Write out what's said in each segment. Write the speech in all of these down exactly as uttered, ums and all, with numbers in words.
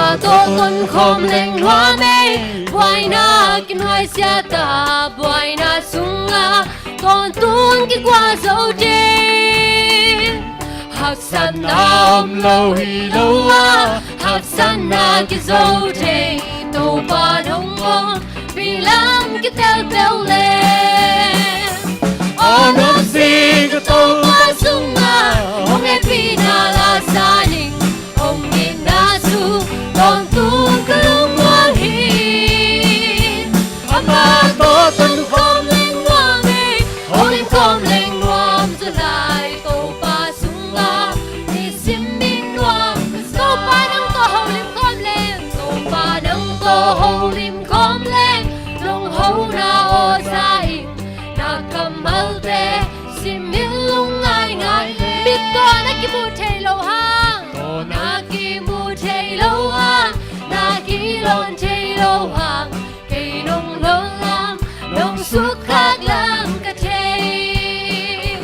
Tawh tonkhawm leng nuam ei, buaina kinuaisiat a, buaina sungah tawntung kikua zo ding. Haksatna om lo hi lo a, haksatna kizo thei, Topa nong om, bilam kiteltel le. Aw nuamsa ka Topa sungah, hong hehpihna la sa ning, hong itna sung, tawntung ka lungmuang hi. Amah tawh tonkhawm leng nuam ei, holim khawm leng nuam zaw lai, Topa sungah nisim minuam ka sa. Topa nang tawh holim khawm leng, Topa nang tawh holim khawm leng, nong hona aw za ing, na kammalte simin lungngaingai le. Mit tawh na kimu thei lo hang, tawh na kimu thei lo hang, na kilawn thei lo hang, kei nong lawn lam, nong sukkhak lam ka thei.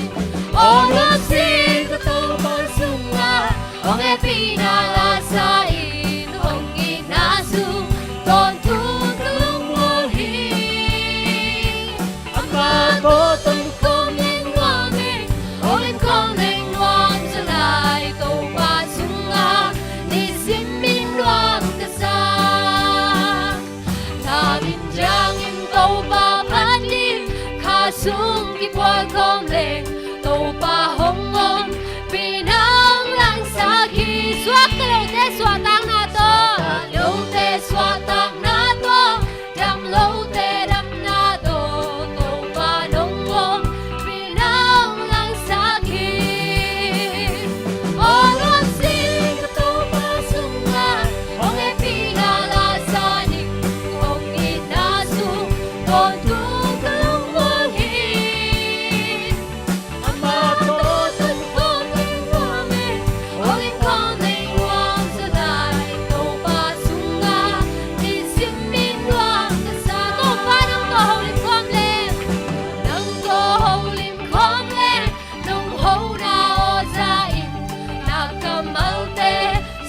Aw nuamsa ka Topa sungah, hong hehpihna la sa in, hong itna sung, tawntung ka lungmuang hi. Amah tawh tonkhawm leng nuam ei, holim khawm leng nuam zaw lai, Topa sungah nisim minuam ka sa. Lamin ciangin Topa phat ding, kha sung kibuai khawm leng, Topa hong om, pi nang langsak hi. Suakta lote suahtakna tawh, suakta lote suahtakna tawh, dam lote damna tawh, Topa nong om, pi nang langsak hi. Aw nuamsa ka Topa sungah, hong hehpihna la sa ning, hong itna sung, tawntung ka lungmuang hi. Amah tawh tonkhawm leng nuam ei, holim khawm leng nuam zaw lai, Topa sungah nisim minuam ka sa. Topa nang tawh holim khawm leng, nang tawh holim khawm leng, nong hona aw za in, na kammalte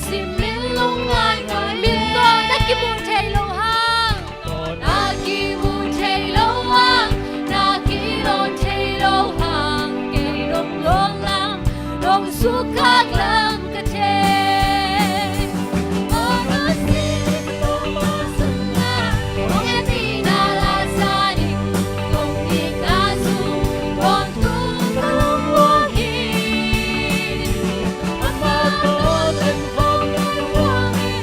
simin lungngaingai. Mit tawh na kimu thei lo hang, tawh na kimu thei lo hang, na kilawn thei lo hang, kei nong lawn lam, nong sukkhak lam ka thei. Aw nuamsa ka Topa sungah, hong hehpihna la sa ning, hong itna sung, tawntung ka lungmuang hi. Amah tawh tonkhawm leng nuam ei,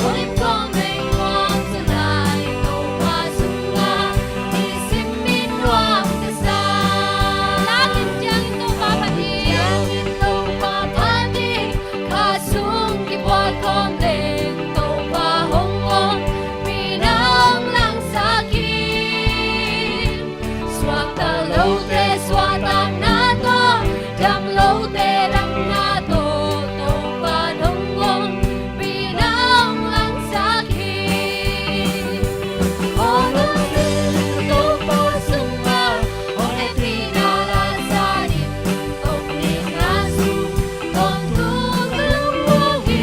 holim khawm leng nuam zaw lai, Topa sungah nisim minuam ka sa. Lamin ciangin Topa phat ding, ciangin Topa phat ding, kha sung kibuai khawm leng, Topa hong om, pi nang langsak hi. Suakta lote suahtakna tawh, dam lote damna tawh, Topa nong om, pi nang langsak hi. Aw nuamsa ka Topa sungah, hong hehpihna la sa in, hong itna sung, tawntung ka lungmuang hi.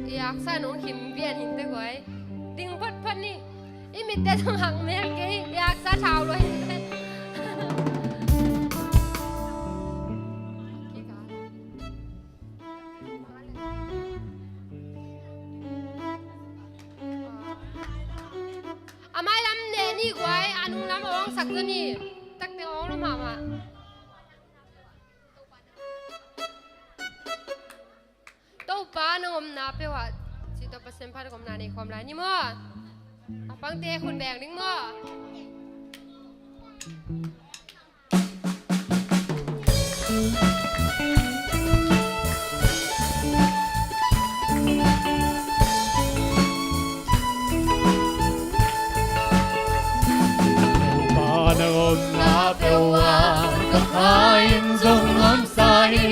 I aksa nong khim pian hinte guai. Ding photphot ni. I mitte zong hang mel kei. I aksa thau lua hinte. A mailam ne ni guai, a nunglam a awngsak zaw ni. Takte awng lo mahmah. Topa nang omna peuhah, ci Topa Sian phat nang omna nei khawm lai ni maw. A pangte khut beng ding maw. Topa nang omna peuhah, ka kha in zong nuamsa hi.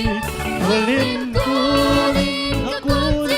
Khualim kunin ka kut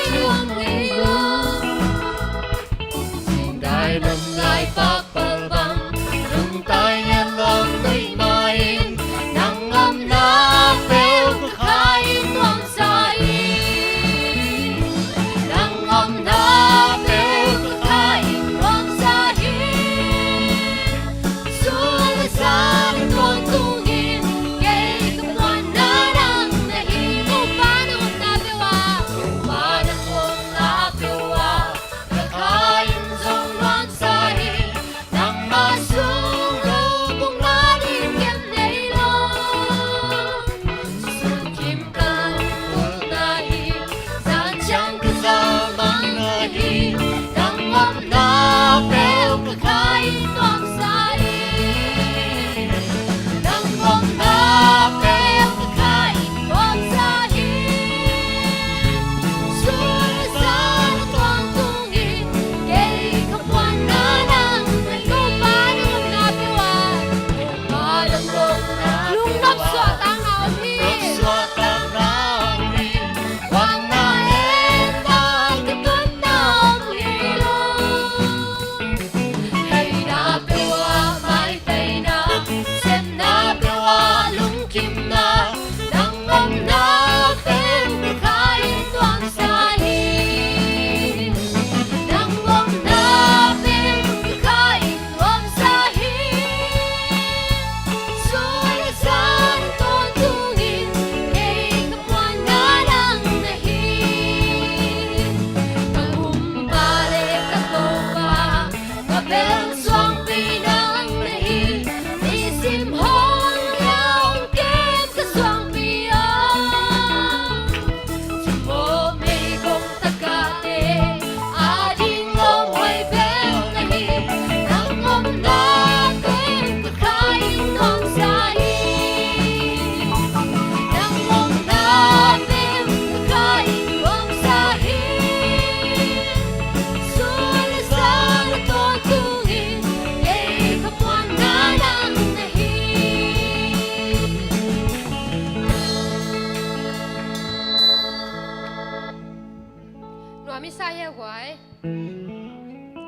Misa hi a guai.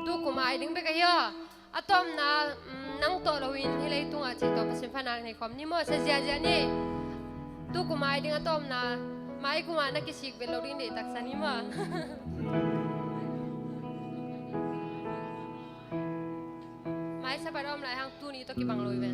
Tu kum ai ding bek ahi aw. A tawpna, mm, nang tawh loin hih leitungah cih tawh Pasian phatna nei khawm ni maw, sa ziazia ni. Tu kum ai ding a tawpna, mai kumah na kisik vet lo ding deih taksa ni maw. Mai sapat a om lai hang tuni tawh kibang lo hi ve.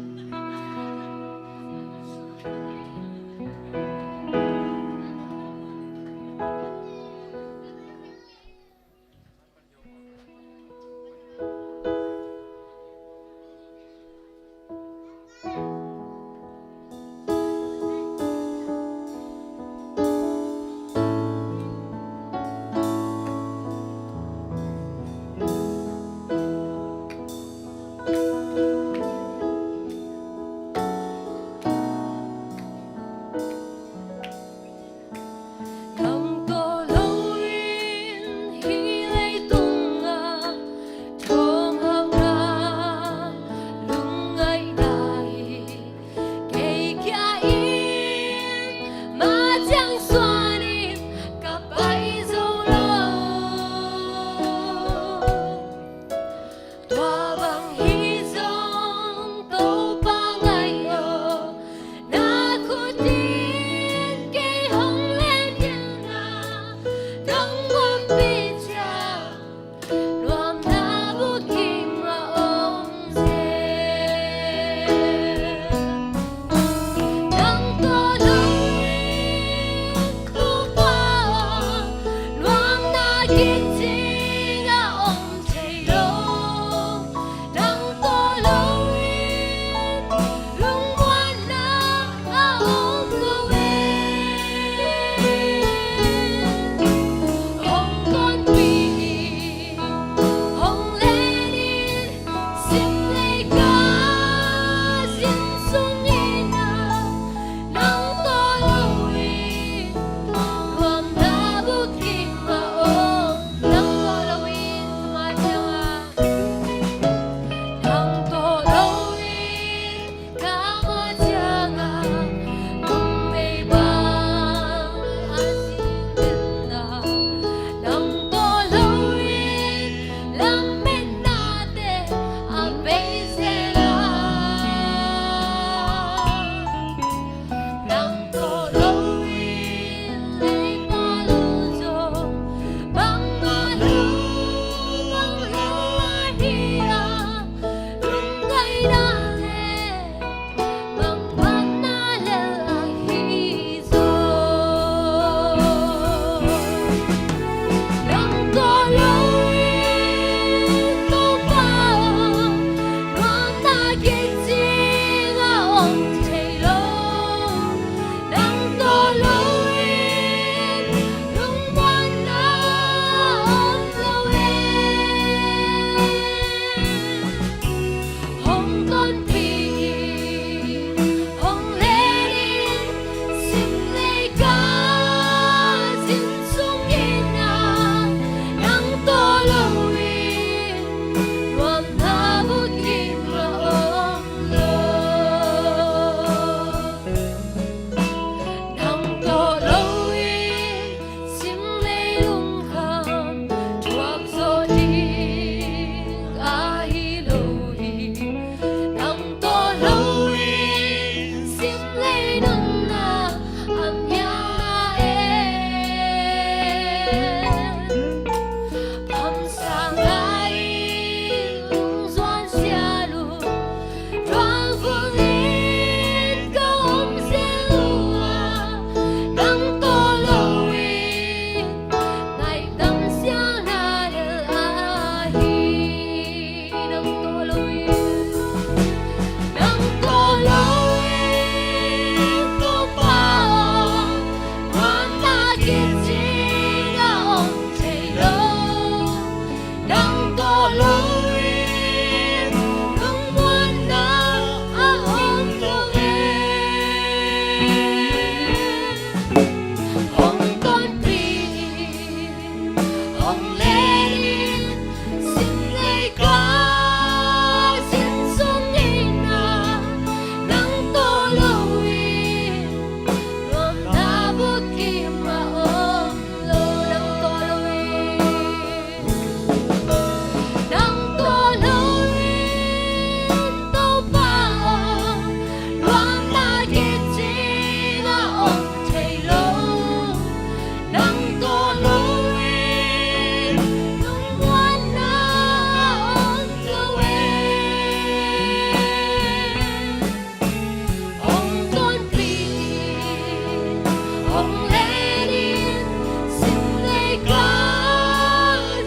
Hong len in sim lei ka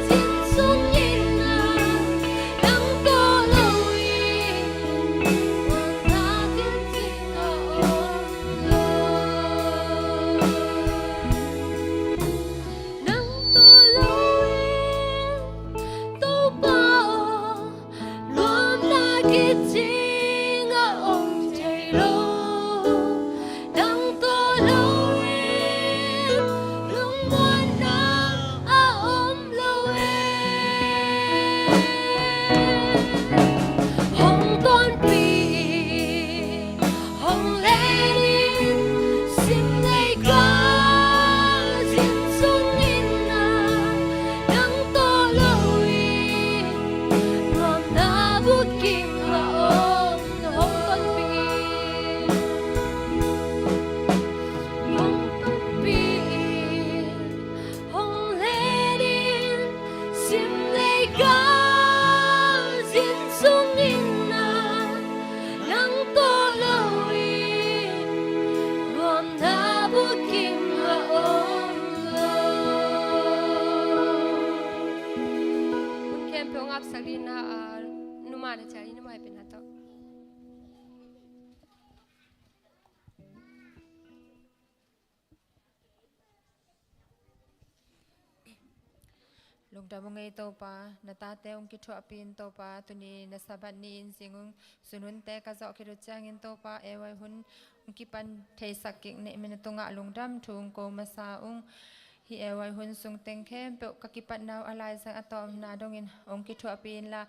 zin sung in ah, nang tawh lo in nuamna kicing a om lo. Nang tawh lo in Topa aw, nuamna kicing a om thei lo. Nang tawh lo in lungmuanna a om lo e. Hong tonpih in, hong len in, sim lei ka zin sung in ah, nang tawh lo in nuamna bukim a om. Hong tonpih in, hong tonpih in, hong len in, sim lei ka zin sung in ah, nang tawh lo in nuamna bukim a om lo. Hun khempeuh hong apsak ding in ah, numa na cial in numa i pen ha tawh. Lungdam ung ei Topa, na tate hong kithuahpih in Topa, tuni na Sabbath ni-in zing ung, sun hunte ka zawh khit uh ciangin Topa, A Y hun hong kipan theisak kik na hihna tungah lungdam thu hong ko masa ung. Hih A Y hun sung teng khempeuh ka kipatna uh a laizang a tawpna dongin hong kithuahpih inla,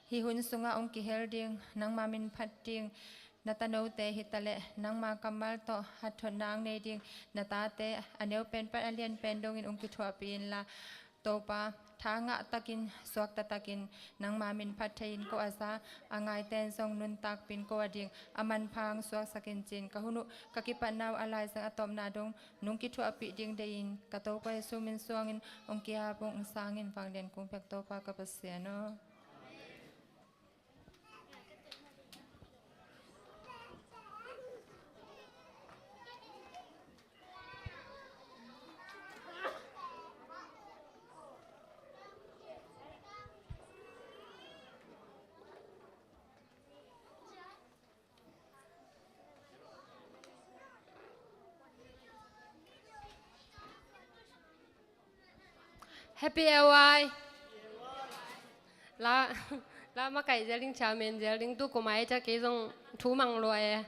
hih hun sungah hong kihel ding, nangma min phat ding, na tanote hi taleh nangma kammal tawh hathotna hong nei ding, na tate a neu pen pan a lian pen dongin hong kithuahpih inla, Topa, tha ngah takin, suakta takin, nangma min phat thei-in ko a za, a ngaite in zong nuntakpih in ko a ding, a manpha hong suaksak in ci-in ka hun uh, ka kipatna uh a laizang a tawpna dong nong kithuahpih ding deih in, ka Topa Jesu min suangin hong ki-ap ung. Hong sang in, vanglian kong piak Topa ka Pasian aw. Happy A Y. La, la makaih zel ding, chairman zel ding, tu kum ai ca kei zong thu mang lua e.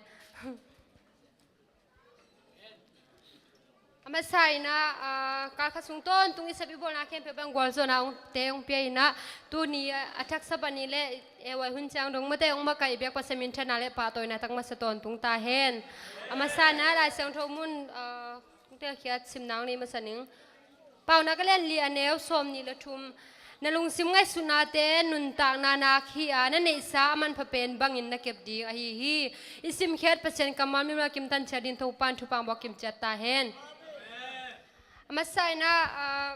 A masa in ah, ah, kalkhat sung tawntung i sep i bawlna khempeuh bang gualzawhna hong te hong pia in ah, tuni a, a thak Sabbath ni le A Y hun ciang dong mate hong makaih biak Pasian minthanna le pahtawina tak masa tawntung ta hen. A masa in ah Lai Siangtho mun, ah, kong telkhiat simna hong nei masa ning. Paunak a lian li, a neu sawmnih le thum. Na lungsim ngaihsutnate nuntakna nak hi a, na neihsa a manpha pen bangin na kep ding ahi hi. I simkhiat Pasian kammal mimal kimtan ciat ding Topa'n thupha hong buak kimciat ta hen. A masa in ah, ah,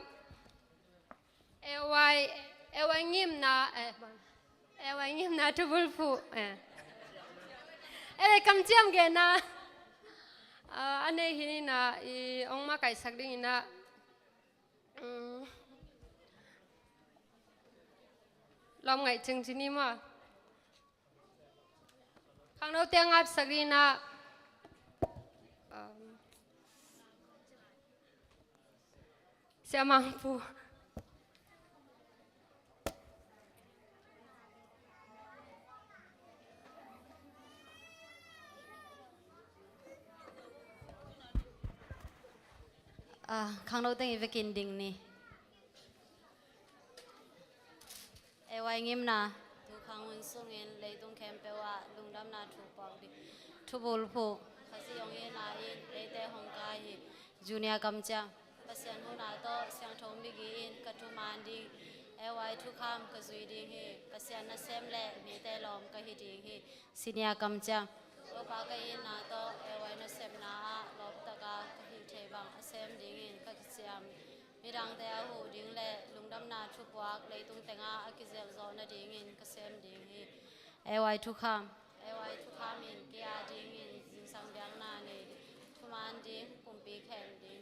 A Y, A Y ngimna, eh, A Y ngimna thubulphuh, eh. A Y kamciam genna, ah, a nei hi in ah, i hong makaihsak ding in ah, mm, lawm ngaih cing ci ni maw? Khangnote hong apsak ding in ah, um, Siamangpu. Ah, khangno teng i vekin ding ni. A Y ngimna, thukham hun sungin leitung khempeuh ah lungdamna thu puak ding. Thubulphuh, Khazih hong itna in eite hong kai hi. Junior kamciam, Pasian huhna tawh siangtho migi in ka thuman ding. A Y thukham ka zui ding hi. Pasian nasem le mite lawm ka hi ding hi. Senior kamciam, Topa ka itna tawh A Y nasepna ah lawmtaka ka hih thei bang a sem dingin ka kiciam. Midangte a huh ding le lungdamna thupuak leitung tengah a kizelh zawh nadingin ka sem ding hi. A Y thukham, A Y thukham in kei a dingin zingsang biakna nei ding, thuman ding, pumpi khem ding.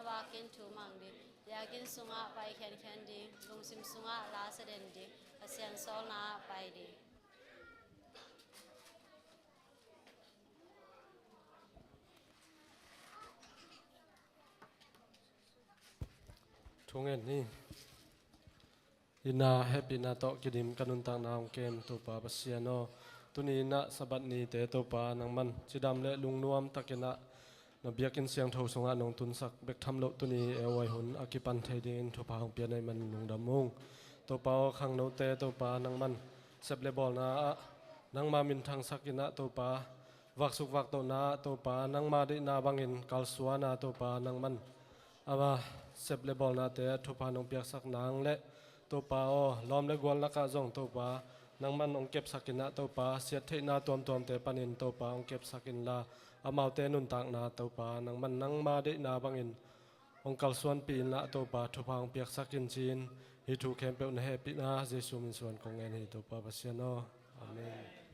Vakin thu mang ding, biakinn sungah pai khenkhen ding, lungsim sungah la sa den ding, Pasian sawlna ah pai ding. Thungen ni. Ina hehpihna tawh kidim ka nuntakna hong kem Topa Pasian aw, tuni inah Sabbath nite Topa nangman cidam le lungnuam takinah na biakinn siangtho sungah nong tunsak bek tham loh tuni e huai hun a kipan thei dingin thupha hong pia na hih manin lungdam ung. Topa aw, khangnote Topa nangman sep le bawlna ah nangma minthangsak inah Topa, vaksuk vaktohna ah Topa nangma deihna bangin kalsuana Topa nangman ama sep le bawlnate ah thupha nong piaksak nang le Topa aw, lawm le gual lakah zong Topa nangman hong kepsak inah Topa, siattheihna tuamtuamte panin Topa hong kepsak inla, amaute nuntakna Topa nangman nangma deihna bangin hong kalsuanpih inla Topa thupha hong piaksak in ci-in, hih thu khempeuh na hehpihna Jesu min suan kong ngen hi Topa Pasian aw. Amen.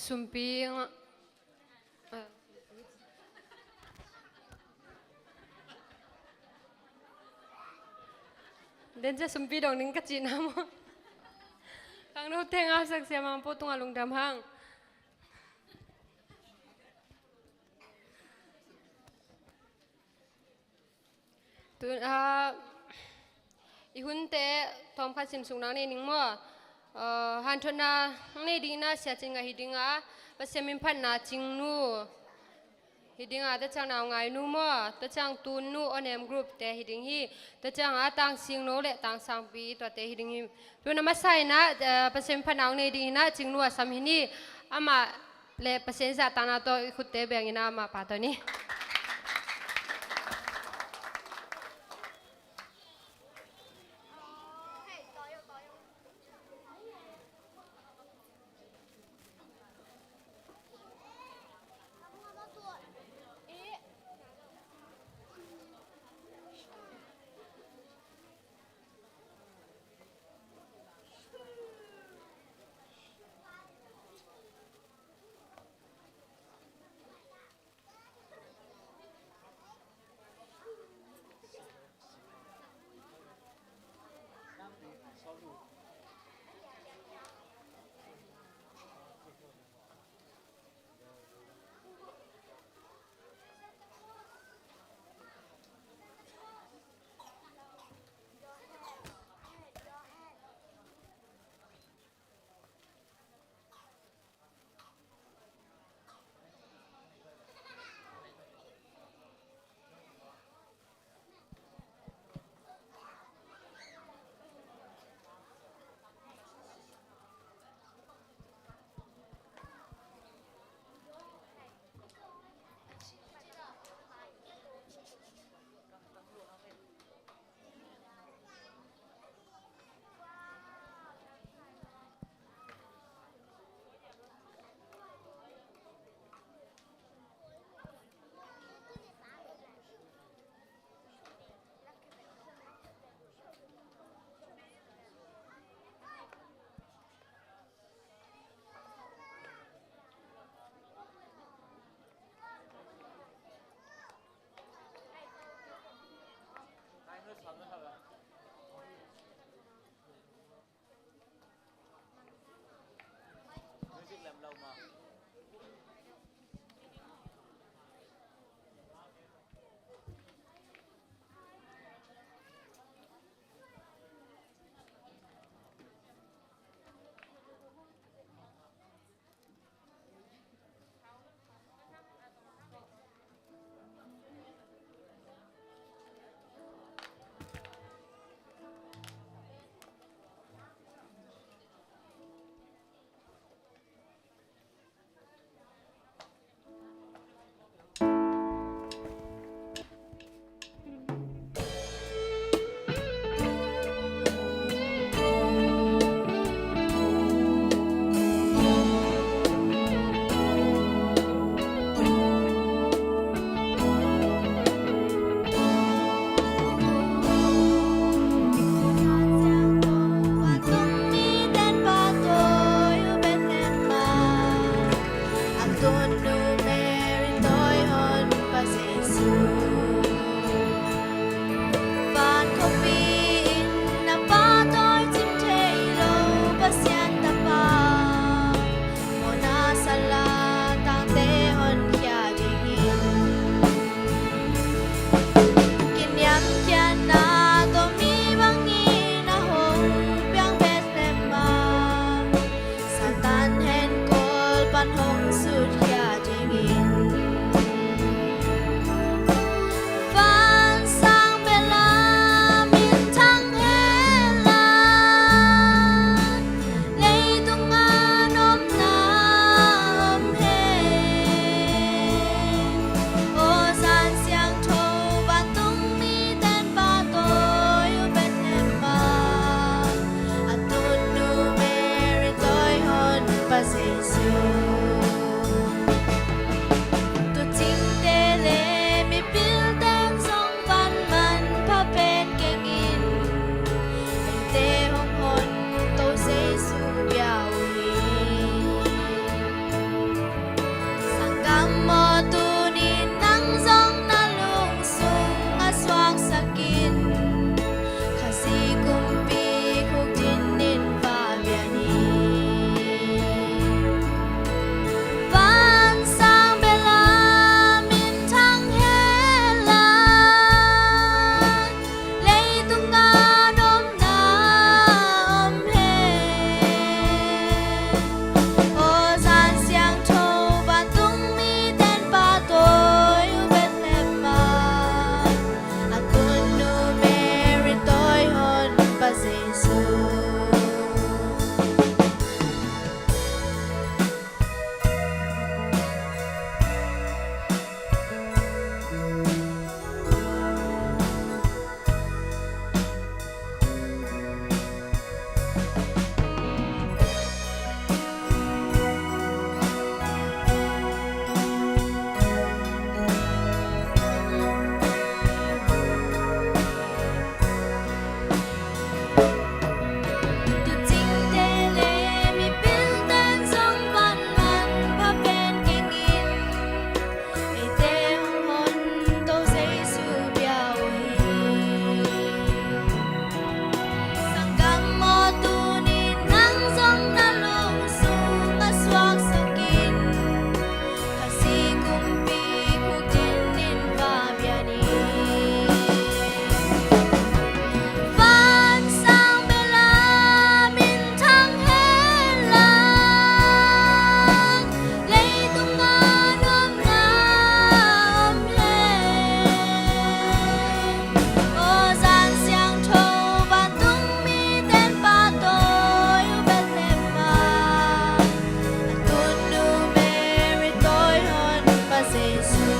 Sumpi nga-, den cia sumpi dong ning ka cihna maw? Khangnote ngahsak siamang po tungah lungdam hang. Tun, ah, i hunte tawmkhat simsuk nang nei ning maw? Ah, hanthotna nang nei ding inah Sia Cin Ngaih hi ding a, Pasian min phatna Cingnu hi ding a, tua ciang Nau Ngai Nu maw, tua ciang Tun Nu, Onem Group te hi ding hi, tua ciang a Tang Sing No le Tang Sangpi tuate hi ding hi. Tun a masa inah, ah, Pasian min phatna hong nei ding inah Cingnu a sam hi ni, amah le Pasian zahtakna tawh i khutte beng inah amah pa tawh ni. Van khuapi in na pahtawi cim thei lo Pasian Tapa, mawhna sal a tangte honkhia dingin, kiniamkhiatna tawh mi bangin a hong piang Bethlehem ah, Satan henkawl pan hong sutkhia dingin, vansang belam in thang hen la, leitung a nopna om hen. Aw Zan Siangtho, vantungmi ten pahtawi uh Bethlehem ah, a tunnu Mary tawi honpa Jesu. Tuucingte le mipilten zong van manpha pen keng in, eite hong honto Jesu bia uh hi. Sanggam aw, tuni-in nang zong na lungsung ah suaksak in, Khazih kumpi khukdin in va bia ni. Vansang belam in thang hen la, leitung a nopna om hen. Aw Zan Siangtho, vantungmi ten pahtawi uh Bethlehem ah, a tunnu Mary tawi honpa Jesu. Tuucingte le mipilten zong van manpha pen keng in, eite hong honto Jesu bia uh hi. Sanggam aw, tuni-in nang zong na lungsung ah suaksak in, Khazih kumpi khukdin in va bia ni. Vansang belam in thang hen la, leitung a nopna om hen. Aw Zan Siangtho, vantungmi ten pahtawi uh Bethlehem ah, a tunnu Mary tawi honpa Jesu.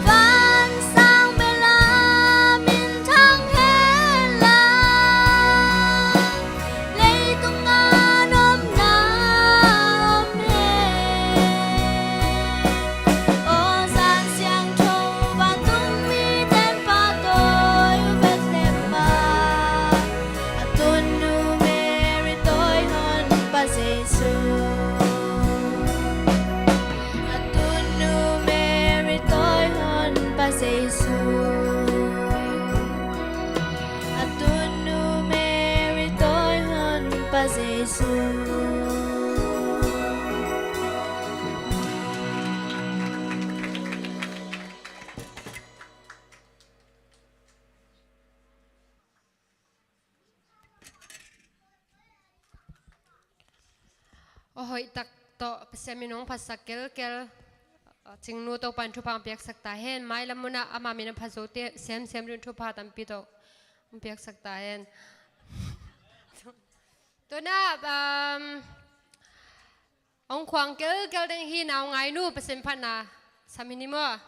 Vansang belam in thang hen la, leitung a nopna om hen. Aw Zan Siangtho, vantungmi ten pahtawi uh Bethlehem ah, a tunnu Mary tawi honpa Jesu. A tunnu Mary tawi honpa Jesu. A tunnu Mary tawi honpa Jesu. Aw hoih tak tawh Pasian min hong phatsak kelkel Cingnu Topa'n thupha hong piaksak ta hen. Mailam munah ama min a phat zo te semsem ding thupha tampi tawh hong piaksak ta hen. Tuna um, hong khuang kelkel ding hi naungainu, Pasian phatna sam hi ni maw?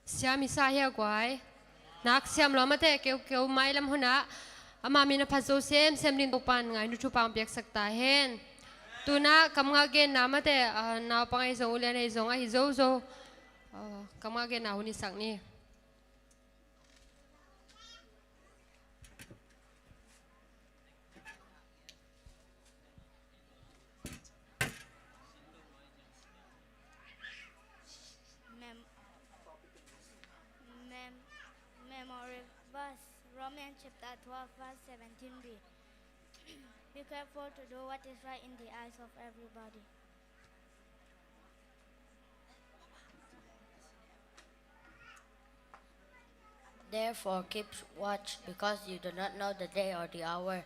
Siam i sa hia guai. Nak siam lo mate, keu keu mailam hunah ama min a phat zo semsem ding Topa'n ngainu thupha hong piaksak ta hen. Tunah kamngah genna mate, ah, naupang ahi zong ulian ahi zong ahi zozo, ah, kamngah genna hun i sak ni. Mem- Mem- Memory verse, Romans chapter twelve, verse seventeen b. Be careful to do what is right in the eyes of everybody. Therefore, keep watch, because you do not know the day or the hour.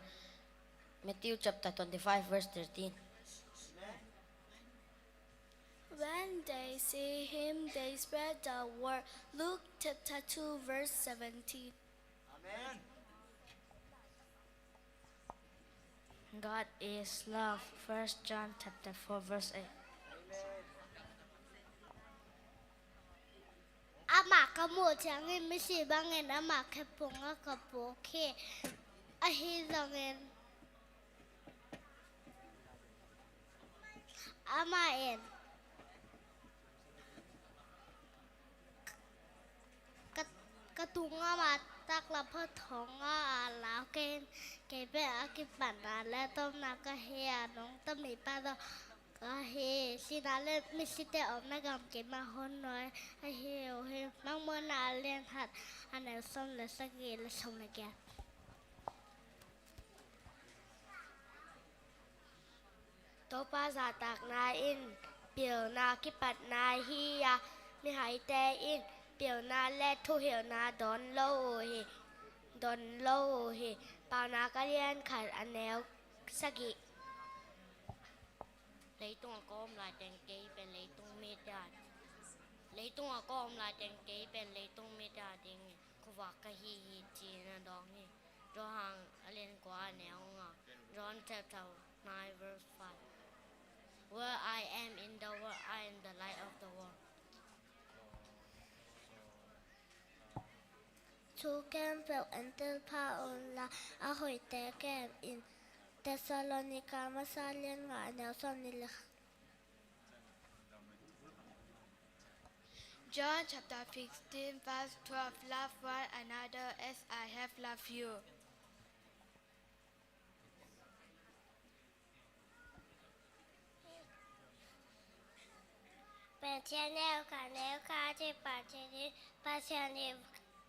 Matthew chapter twenty-five, verse thirteen. When they see him, they spread the word. Luke chapter two, verse seventeen. Amen. God is love. First John chapter four, verse eight. Amah ka muh ciangin misi bangin amah khephung a ka puk hi. Ahi zongin amah in ka, ka tungah mah taklam pha thong a, a lau kei in, kei pen a kipatna le tomna ka hi a, nong tami pa zong ka hi. Sihna le misite omna gam keima hon nuai ahi uh hi. Mangmuhna a lian khat, a neu sawm le sagih le sawm le giat. Topa zahtakna in pilna kipatna hi a, mihaite in pilna le thuhilhna dawn lo uh hi, dawn lo uh hi. Paunak a lian khat, a neu sagih. Leitungah ka om laiteng kei pen leitung mite a, leitungah ka om laiteng kei pen leitung mite a dingin khuavak ka hi hi, ci-in a dawng hi. Johan a lian kua, a neu nga. John chapter nine, verse five. Where I am in the world, I am the light of the world. Thu khempeuh entel pha unla, a hoihte kem in. Thessalonika masa lian nga, a neu sawmnih le khat. John chapter fifteen, verse twelve. Love one another as I have loved you. Pen ciang neu khat neu khat ci pan ci ni, Pasian in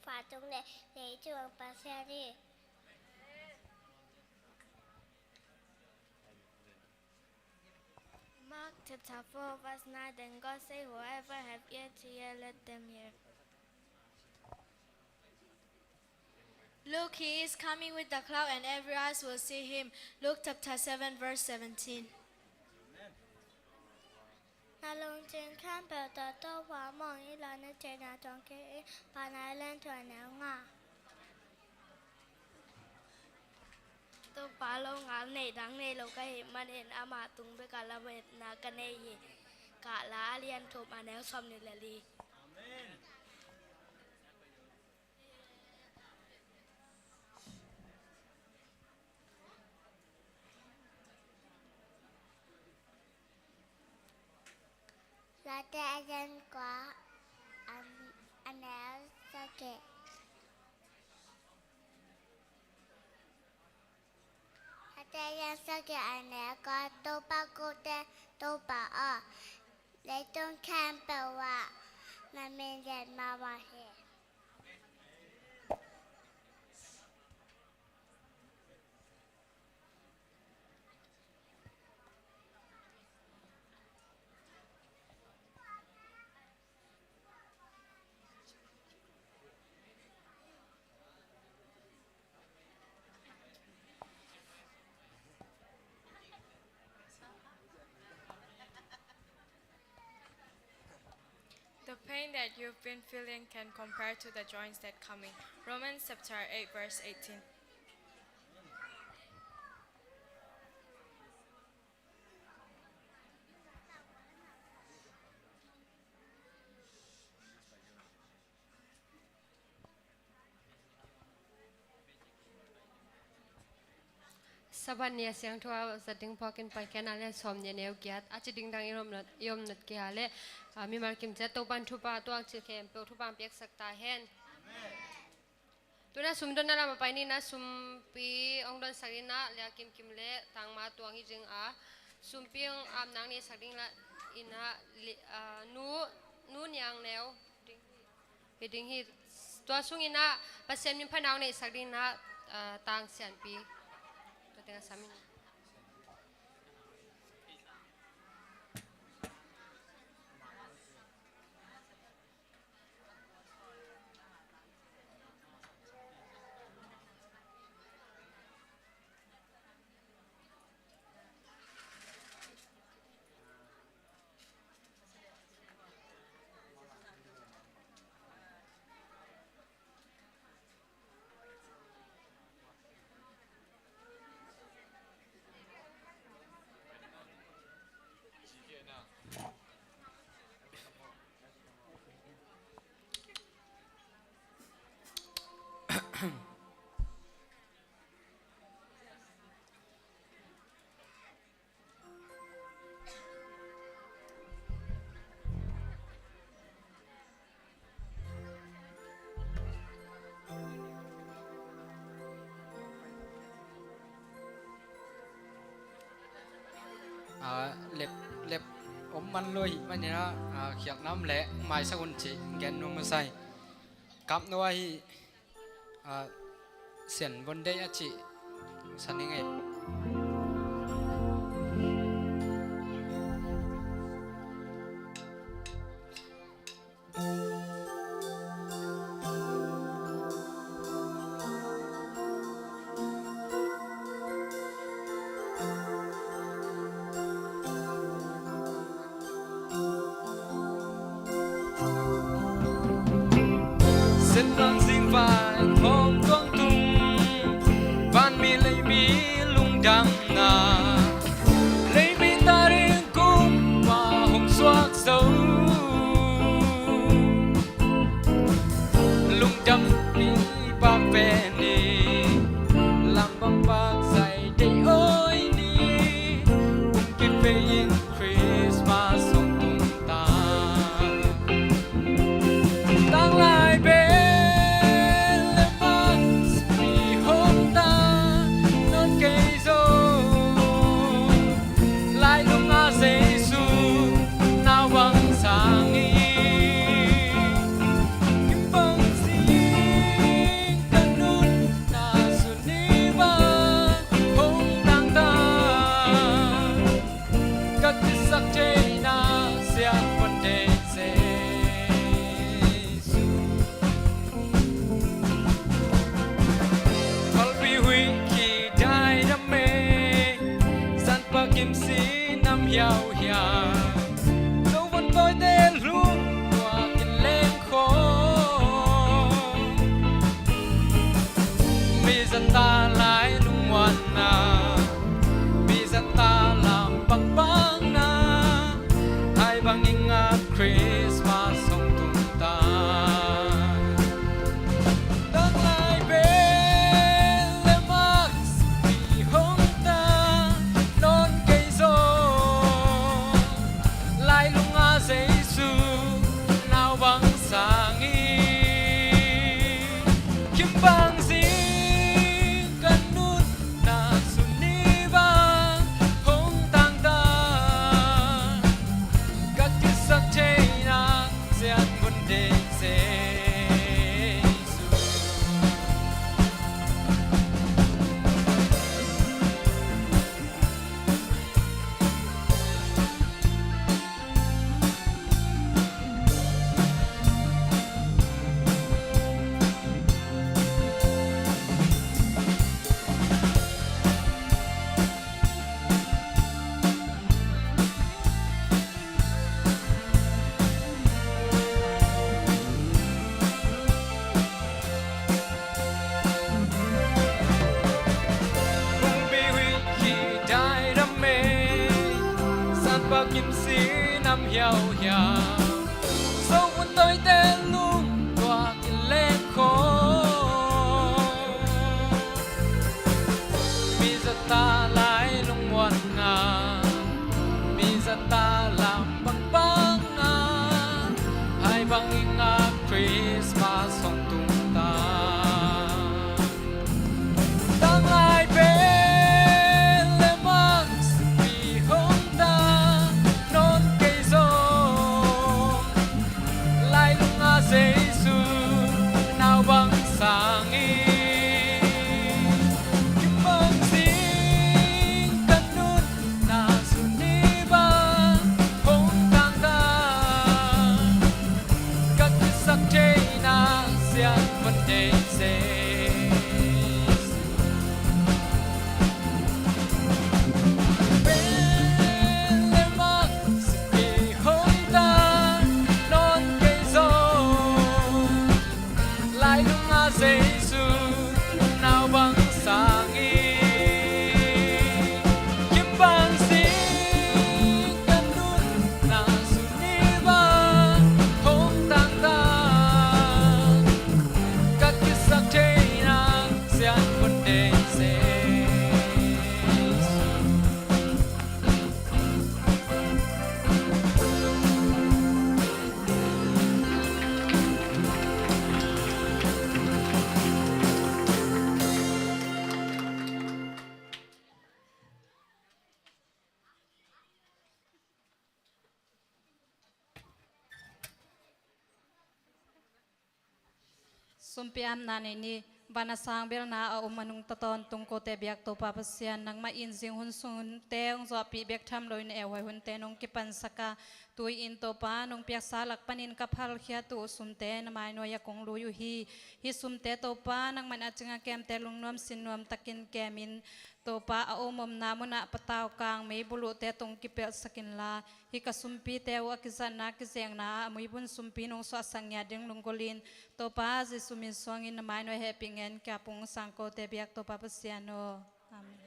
phat tung le, leitung pan ci ni. Mark chapter four, verse nine. Then God said, "Whoever have ear to hear, let them hear." Look, he is coming with the cloud, and every eyes will see him. Luke chapter seven, verse seventeen. Na lungsim khempeuh tawh Topa mawng in la, na theihna tawh kei in. Paunak a lian thum, a neu nga. Topa longal nei dang nei lo ka hih manin amah tung bekah lametna ka nei hi. Kahla a lian thum, a neu sawmnih le li. Amen. Late a lian kua, a, a neu sagih. Late a lian sagih, a neu kua. Topa kote Topa aw, leitung khempeuh ah na min lian mahmah hi. The pain that you've been feeling can compare to the joys that coming. Romans chapter eight, verse eighteen. Sabbath ni a siangtho a zat ding phawkin Paikhiatna lian sawm nih a neu giat, a ci ding dang i om nawn, i om nawn kei a leh, a, mimal kim ciat Topa'n thupha tuang cil khempeuh thupha piaksak ta hen. Amen. Tu-in ah sumdonna lam a pai ni in ah, sumpi hong donsak ding in ah, Lia Kim Kim leh Tangma Tuang hi ding a, sumpi hong apna neihsak ding in ah, li-, a, Nu, Nu Niang Neu ding hi ding hi. Tua sungin ah Pasian min phatna hong neihsak ding in ah, a, Tang Sianpi. Tua teng ah sam in. A, lep, lep om man lo ahih manin ah, a, khialhna om leh maisak un cih gen nuam masa hi. Kap no ahi, a, Sian Von Dei a cih sa ning ei. Sen lang sing vai hong tuang tung, van mi lei mi lungdamna, lei mi ta ding kumpa hong suak zo. Lungdam mi bak pen ni, lang bang bak zai dei oi ni, kum kip vei in Christmas hong tung ta. Tanglai bel le mak mi hong ta nawn kei zo. Lailung a Jesu nau bang sang hi. Kim bang zing ka nunna sun ni bang hong tang ta. Ka kisak theihna siang Von Dei Jesu. Phalbi huih khi dai dam e, Sanpa Kim si nam hiau hiau. Zo Von tawite lung tua kin leng khawng. Mi zata lai lungmuanna, mi zata lam pangpangna, ai bangin a Christmas hong tung ta. Tanglai bel le mak mi hong ta nawn kei zo. Lailung a Jesu nau bang sang hi. Kim bang zing ka nunna sun ni bang hong tang ta. Ka kisak theihna siang Von Dei Jesu. Pumpi huih khi dai dam e, Sanpa Kim si nam hiau hiau. Zo Von tawite lung tua kin leng khawng. Mi zata Sumpi amna nei ni. Van a sang belna a om a nungta tawntung kote biak Topa Pasian, nangmah in zing hun sung hunte hong zuahpih bek tham loin a euhuai hunte nong kipansak a, tu-in Topa nong piaksa lak panin ka phalkhiat uh sumte na mainuai ah kong lui uh hi. Hih sumte Topa nangman a cing a kemte lungnuam sinnuam takin kemin, Topa a om omna munah patau kang meibuluhte tong kipelhsak inla, hih ka sumpite uh a kizatna kizekna ah a muibun sumpi nong suahsak ngiat ding lunggulhin, Topa Jesu min suangin na mainuai hehpih ngen kia pung sangkote biak Topa Pasian aw. Amen.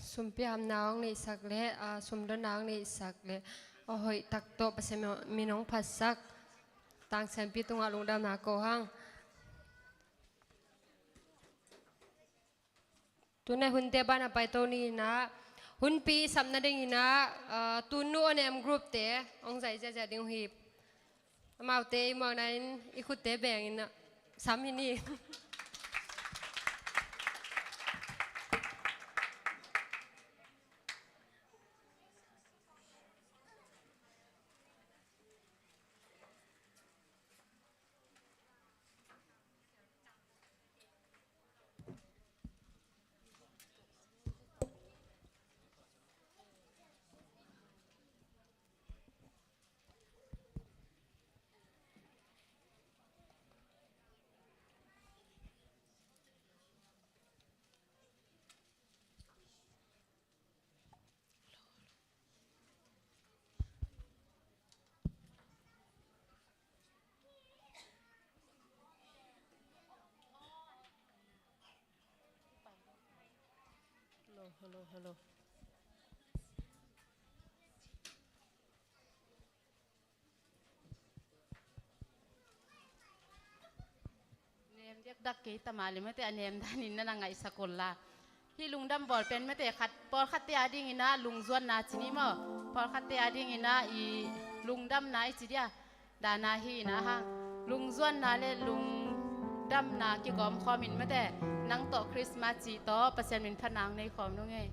Sumpi amna hong neihsak le, ah, sumdonna hong neihsak le, a hoih tak tawh Pasian min hong phatsak tangsiampi tungah lungdamna ko hang. Tunai hunte bana paito ni inah, hunpi sapna ding inah, ah, tunnu on em group te hong zai ziazia ding uh hi. Amaute i muakna in i khutte beng inah sam hi ni. Hello, hello, hello. Nem diakdiak kei ta mah leh mate, a nem danin na na ngaihsak un la. Hih lungdam bawl pen mate, khat, pawlkhatte a dingin ah lungzuanna ci ni maw? Pawlkhatte a dingin ah i lungdamna i ci dia. Dana hi inah hang lungzuanna le lungdamna kigawm khawmin mate, nang tawh Christmas cih tawh Pasian min phatna hong nei khawm nung ei.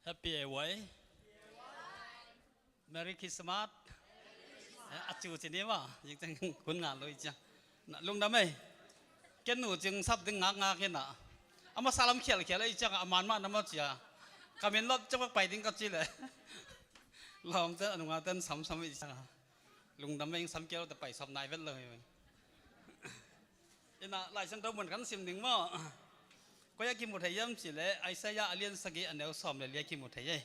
Happy A Y. Merry Christmas. Eh, a cu ci ni ma, jingceng hun nga lo i cia. Na lungdam ei. Ken nu cing sap ding ngak ngak hi na. A masa lam khial khial ei ciang a man mah na maw cia. Ka min lawp ciang pai ding ka ci le. Lawm ten a nunga ten sam sam ei ciang a. Lungdam ei, sam khial te pai sawp nai vet lo hi. Ina Lai Siangtho mun kan sim ding maw. Koi a kimu thei hiam ci le Isaiah a lian sagih a neu sawm le li a kimu thei ei.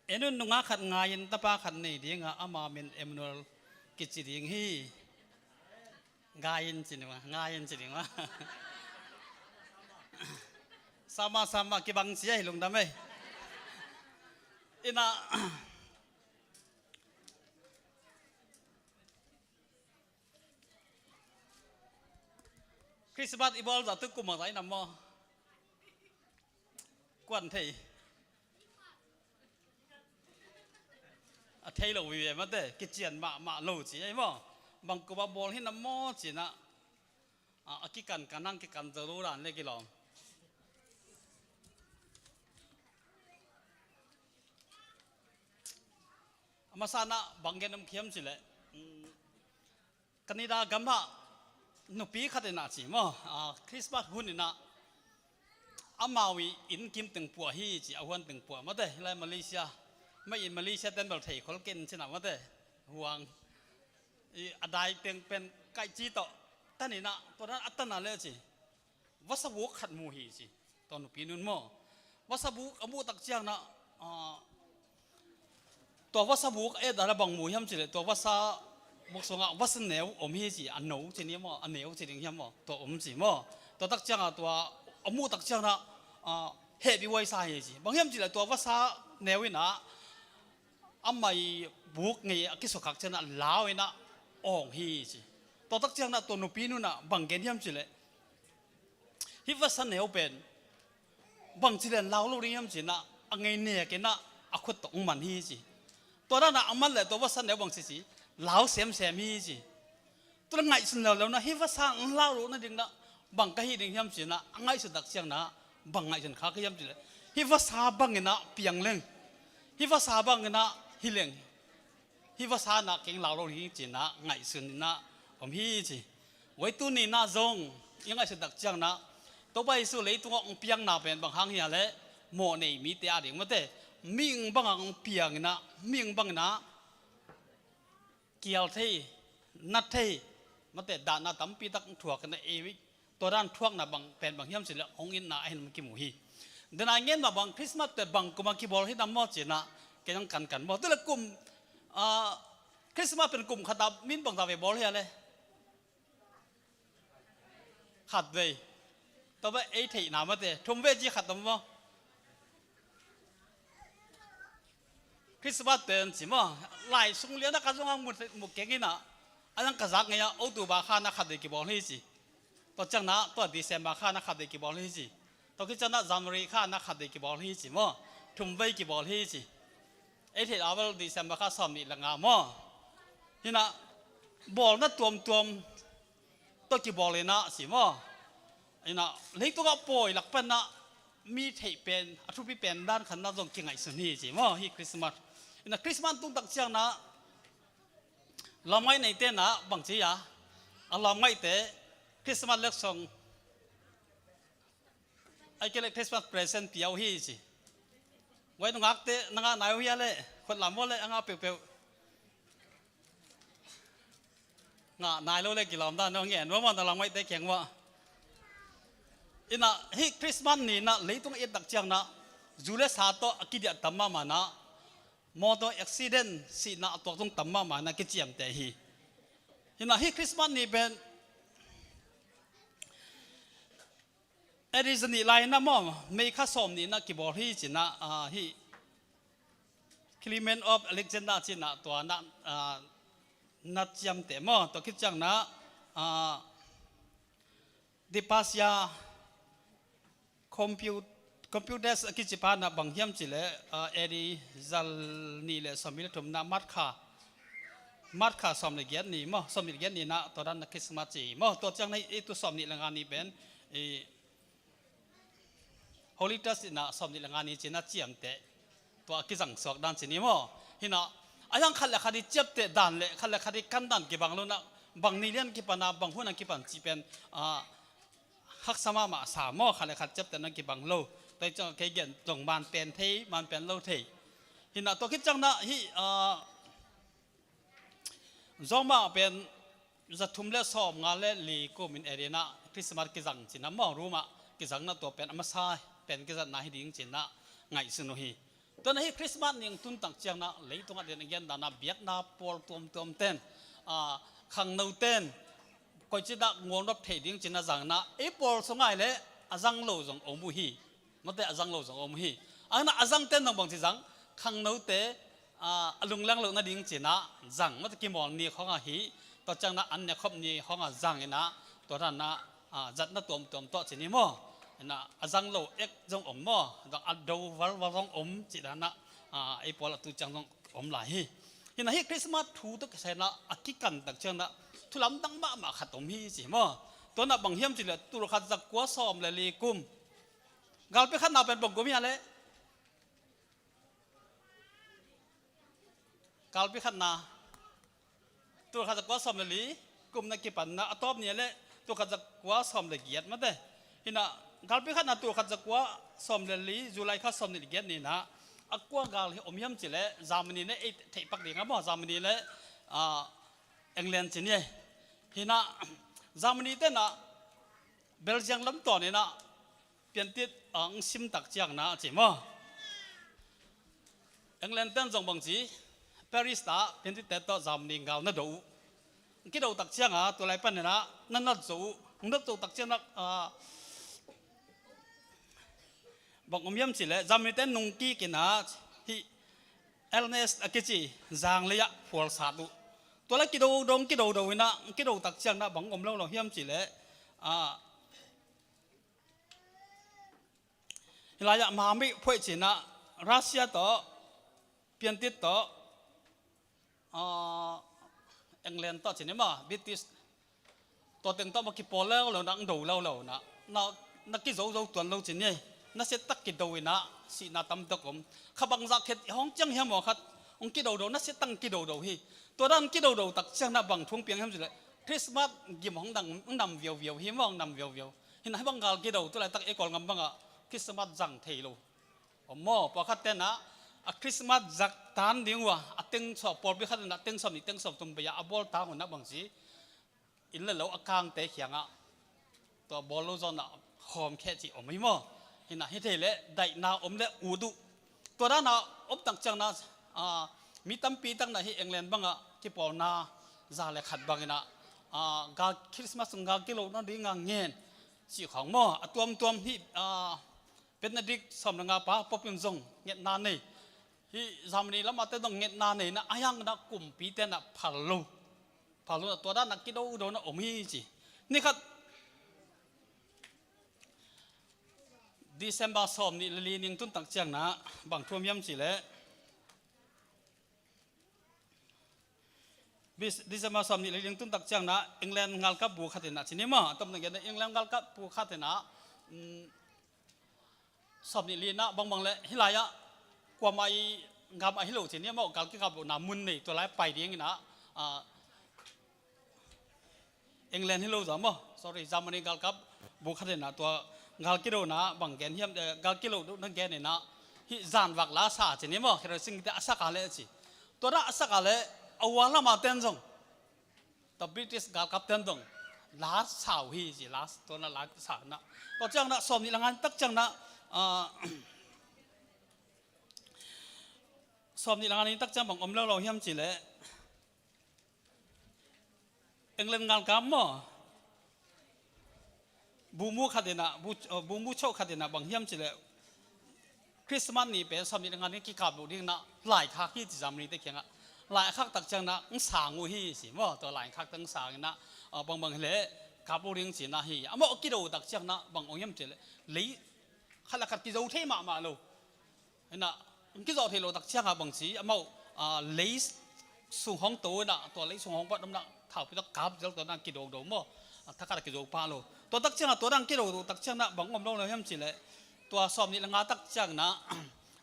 En un, nungak khat ngai-in tapa khat nei ding a, ama min Emmanuel kici ding hi. Ngai-in ci ni ma, ngai-in ci ding ma. Sama sama kibang ci ei, lungdam ei. Ina Christmas i bawl zah tu kum a zah i nam maw? Kuan thei. A thei lo vive mate, kician mahmah lo ci ei maw? Bang kum a bawl hi nam maw ci na. A, a kikan kan hang kikan zo lo dan le kilawm. A masa na bang gen om khiam ci le. Canada gam ah nupi khat in a ci maw, a, Christmas hun in a amau i inn kim teng puah hi ci, a huan teng puah mate, lai Malaysia. Mai in Malaysia ten bel thei khol ken ci na mate. Huang i a dai teng pen kaih ci tawh tan in a, tua dan a tan a le ci. Vasa buk khat mu hi ci. Tua nupi nun maw. Vasa buk a muh tak ciang na, a, tua vasa buk a et dan a bang mu hiam ci le, tua vasa buk sungah vasa neu om hi ci, a no ci ni maw, a neu ci ding hiam maw, tua om ci maw. Tua tak ciang a tua a muh tak ciang na, a, hehpih huai sa hi ci. Bang hiam ci le tua vasa neu in a, a mai buk ngei a kisukhak ciang na lau in a awng hi ci. Tua tak ciang na tua nupi nun a bang gen hiam ci le, hih vasa neu pen bangci lian lau lo ding hiam ci na, a ngei nek in a, a khut tawh hong man hi ci. Tua dan a a man le tua vasa neu bangci ci, lau semsem hi ci. Tua le ngaihsun leuleu na, hih vasa hong lau lo nading na bang ka hi ding hiam ci na, a ngaihsun tak ciang na bang ngaihsun kha ka hiam ci le, hih vasa bang in a piang leng, hih vasa bang in a hi leng, hih vasa na keng lau lo hi ci na ngaihsun in a om hi ci. Voi tuni na zong i ngaihsun tak ciang na, Topa Jesu leitung ah hong piang na pen bang hang hia le, mawh nei mite a ding mate, mihing bang a hong piang in a, mihing bang in a kial thei, nat thei mate, dahna tampi tak thuak in a, ei tua dan thuakna bang pen bang hiam ci le hong itna a hin kimu hi. Dena ngen mah bang Christmas pen bang kum a kibawl hi nam maw ci na, kei nang kankan maw. Tu le kum, a, Christmas pen kum khat a min bang ta ve bawl hi a le. Khat vei. Tua bek ei theihna mate, thum vei ci khat om maw. Christmas pen ci maw, lai sung lian a ka zong a mu, mu keng in a, a zang ka zak ngei a, October kha na khat vei kibawl hi ci. Tua ciang na, tua December kha na khat vei kibawl hi ci. Tua khit ciang na January kha na khat vei kibawl hi ci maw. Thum vei kibawl hi ci. Ei theih a bel December kha sawm nih le nga maw. Hi na, bawlna tuamtuam tua kibawl in a ci maw. Ina, leitung a pawi lak pan a mi theih pen, a thupi pen dan khat na zong kingaihsun hi ci maw, hi Christmas. Ina, Christmas tung tak ciang na, lawmngaih neite na bang ci a, a lawmngaihte Christmas lek song, ai kei le Christmas present pia uh hi ci. Voi nungakte na ngah nai uh hia le, khut lam maw le, a ngah peuhpeuh. Ngah nai lo le kilawm dan, no ngen maw, maw na lawmngaihte kiang maw. Ina, hih Christmas ni na leitung a et tak ciang na, zu le sa tawh a kidiah tam mahmah na, mawtaw accident sihna a tuak zong tam mahmah na kiciamteh hi. Ina, hih Christmas ni pen A D za nih lai na maw, May kha sawm nih na kibawl hi ci na, ah, hih Clement of Alexander ci na tua na, ah, na ciamteh maw, tua khit ciang na, ah, Hypatia Compu-, Computers a kici pa na bang hiam ci le, ah, A D za nih le sawm nih le thum na March kha, March kha sawm le giat ni maw, sawm nih le giat ni na tua dan na Christmas ci maw, tua ciang na i tu sawm nih le nga ni pen, i Holy Thursday na sawm nih le nga ni cina ciamteh tua a kizang suak dan cini maw? Hina a yang khat le khat i ciapteh dan le khat le khat i kan dan kibang lo na, bang ni lian kipan a bang hun a kipan cih pen a haksa mahmah sa maw? Khat le khat ciapteh na kibang lo. Tua i ciang kei gen tong man pen thei man pen lo thei. Hina tua khit ciang na hih a Zomah pen zathum le sawm nga le li kumin Eden ah Christmas kizang cina maw, Rome ah kizang na tua pen a masa pen kizatna hi ding cina ngaihsun uh hi. Tua na hi Christmas ning tun tak ciang na leitung ah den a gen dan a biakna pawl tuamtuam ten, a, khangno ten koici dah ngualnop thei ding cina zang na ei pawl sung ai le a zang lo zong om uh hi. Mate a zang lo zong om hi. Ang na a zang ten zong bangci zang, khangnote a lungleng lo nading cina zang, mate kimawl ni khong a hi. Tua ciang na an ne khop ni khong a zang ina tua dan na zatna tuamtuam tawh cini maw? Ina a zang lo ek zong om maw? Zong a do valval zong om ci dan na ei pawl a tu ciang zong om lai hi. Hina hi Christmas thu tawh kisai na a kikan tak ciang na thu lamdang mahmah khat om hi ci maw? Tua na bang hiam ci le tul khat zakua sawm le li kum Galpi khatna pen bang kum hia le? Galpi khatna tul khat zakua sawm le li kum na kipan na a tawp ni le tul khat zakua sawm le giat mate. Hina galpi khatna tul khat zakua sawm le li July kha sawm nih le giat ni na a kua gal hi om hiam ci le Germany le ei theih pak ding a maw, Germany le England ci ni. Hina Germany te na Belgium lam tawn ina piantit ang sim tak ciang na ci maw? England ten zong bang ci Paris ta piantit te tawh Germany gal na do uh. Kido tak ciang a tulai pan ina na nat zo uh. Nat zo tak ciang na bang om hiam ci le Germany ten nung kik ina hi Ernest a kici zang le ah phual sat uh. Tua la kido dong kido do ina kido tak ciang na bang om lo lo hiam ci le Hilai ah mami phoih cina Russia tawh piantit tawh England tawh cini maw, British tawh teng tawh maw kipawl lo lo na ang do lo lo na na kizo zo tuan lo cini. Na siat tak kido ina sihna tam tak om. Kha bangzah khet hong ciang hiam maw khat hong kido do na siat tak kido do hi. Tua dan kido do tak ciang na bang thung piang hiam ci le Christmas gim hong dang nam viau viau hi maw, hong nam viau viau. Hina hi bang gal kido tu laitak ei Kawlgam bangah Christmas zang thei lo. Om maw, pawlkhat tenah a Christmas zak tan ding uh a, a teng sawm pawlpi khat inah teng sawm nih teng sawm thum bei-ah a bawl tan uh nah bangci inn le lo a kangte khiangah tua bawl lo zawnah khawm kheh cih om hi maw? Hinah hithei leh daihna om le ut uh. Tua danah om tak ciangna mi tampi takna hi England bangah kipawlna za le khat banginah gal Christmas sung gal kilona dinga ngen cih khawng maw? A tuamtuam hi Benedict sawm le nga pa Pope in zong ngetna nei. Hi Germany lamah te zong ngetna nei na a hiangna kumpi tenah phal lo. Phal lo na tua danah kido dona om hi ci. Nikhat December sawm nih le li ning tun tak ciangna bang thu om hiam ci leh December sawm nih le li ning tun tak ciangna England ngalkap bu khat inah ci ni maw? A tawpna gen England ngalkap bu khat inah sawm nih li inah bangbang le hilai-ah kuamah i gam ahi lo ci ni maw? Gal kikap lohna mun nei tua lai pai ding inah England hi lo zaw maw? Sorry, Germany galkap bu khat inah tua gal kidona bang gen hiam, gal kilo na gen inah hih zanvak la sa ci ni maw? Kerosene te a sak a le ci. Tua dah a sak a le a ua lama ten zong tua British galkap ten zong la sa uh hi ci, la tua na la sa na. Tua ciang na sawm nih le nga ni tak ciang na sawm nih le nga ni tak ciang bang om lo lo hiam ci leh England ngalkap maw? Bumu khat inah bumu choh khat inah bang hiam ci leh Christmas ni pen sawm nih le nga ni kikap lo ding inah lai khak hi ci Germany te khiangah lai khak tak ciang na ng sang uh hi ci maw? Tua lai khak tak ng sang inah bangbang hileh kap lo ding ci na hi. Amau kido tak ciang na bang ong hiam ci leh lei khat le khat kizo thei mahmah lo. Hinah kizawh theih loh tak ciangah bangci amau lei sung hong to inah tua lei sung hong pat omna thaupi tak kap zel tua na kido do maw? Thakhat a kizo pah lo. Tua tak ciangah tua dang kido do tak ciangna bang om lo na hiam ci leh Tua sawm nih le nga tak ciangin ah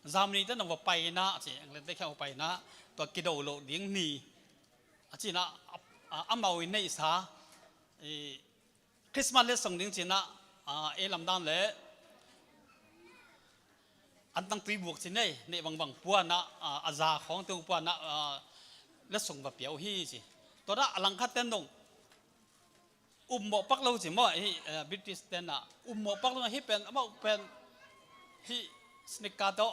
Germany te nong va paina, a ci, England te khawng va paina, tua kido loh ding ni a cin ah, a, a, amau in neihsa i Christmas letsong ding cin ah, a, ei lamdang le antang tui buak cin ei, neih bangbang puan ah, a, a za khawng te uh puan ah, a, letsong va pia uh hi ci. Tua dah a langkhat ten dong um mawh pak lo ci maw, hi, eh, British ten ah um mawh pak lo, hi pen amau pen hi sneaker tawh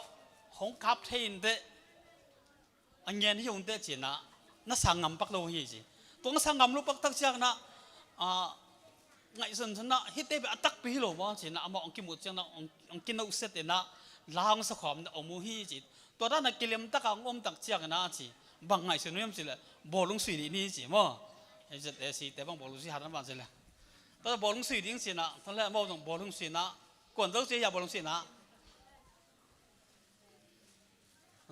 hong kap thei in teh, a ngen hi ung teh cin ah na sang ngam pak lo hi ci. Tua na sang ngam lo pak tak ciangin ah, ah, ngaihsun cin ah hihte pen a takpi hi lo maw cin ah amau hong kimuh ciangin ah hong, hong kinohset in ah la hong sakhawm in ah om uh hi ci. Tua dan ah kilem tak a hong om tak ciangin ah ci, bang ngaihsun uh hiam cih leh bawlung sui dih ni ci maw. Ei Z A C te bang bawlung sui hat na bang cih leh, tua bawlung sui ding cin ah, tua leh amau zong bawlung sui in ah, kuan zo ci hia bawlung sui in ah,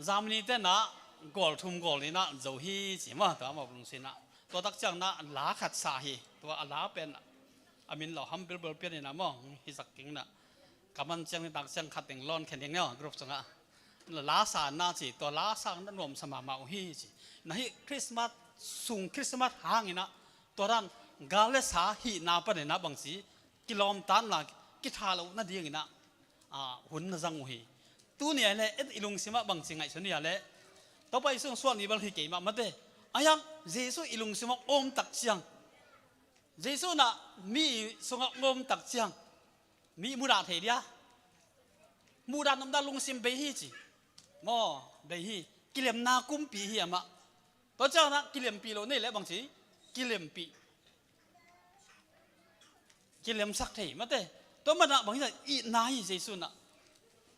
Germany ten ah goal thum goal nih in ah zo hi ci maw, tua amau bawlung sui in ah. Tua tak ciangin ah la khat sa hi, tua a la pen a min lo ham bilbel pian in ah maw, hi sak king in ah. Ka man ciang nitak ciang khat ding lawn khen ding nio group sungah. La sa na ci, tua la sa na nuam sa mahmah uh hi ci. Na hih Christmas sung, Christmas hangin ah tua dan gal le sa hihna panin ah bangci kilawmtatna kitha loh nadingin ah, ah, hun na zang uh hi. Tuni ah leh et i lungsim ah bangci ngaihsun hi ah leh, Topa Jesu sung suak ni bel hi kei mah mate. A hiang Jesu i lungsim ah om tak ciang, Jesu na mi sungah om tak ciang, mi mudah thei dia. Mudah nopna lungsim bei hi ci. Maw, bei hi. Kilemna kumpi hi amah. Tua ciangin ah kilempi lo nei leh bangci, kilempi, kilemsak thei mate. Tua manah bangci itna hi Jesu na.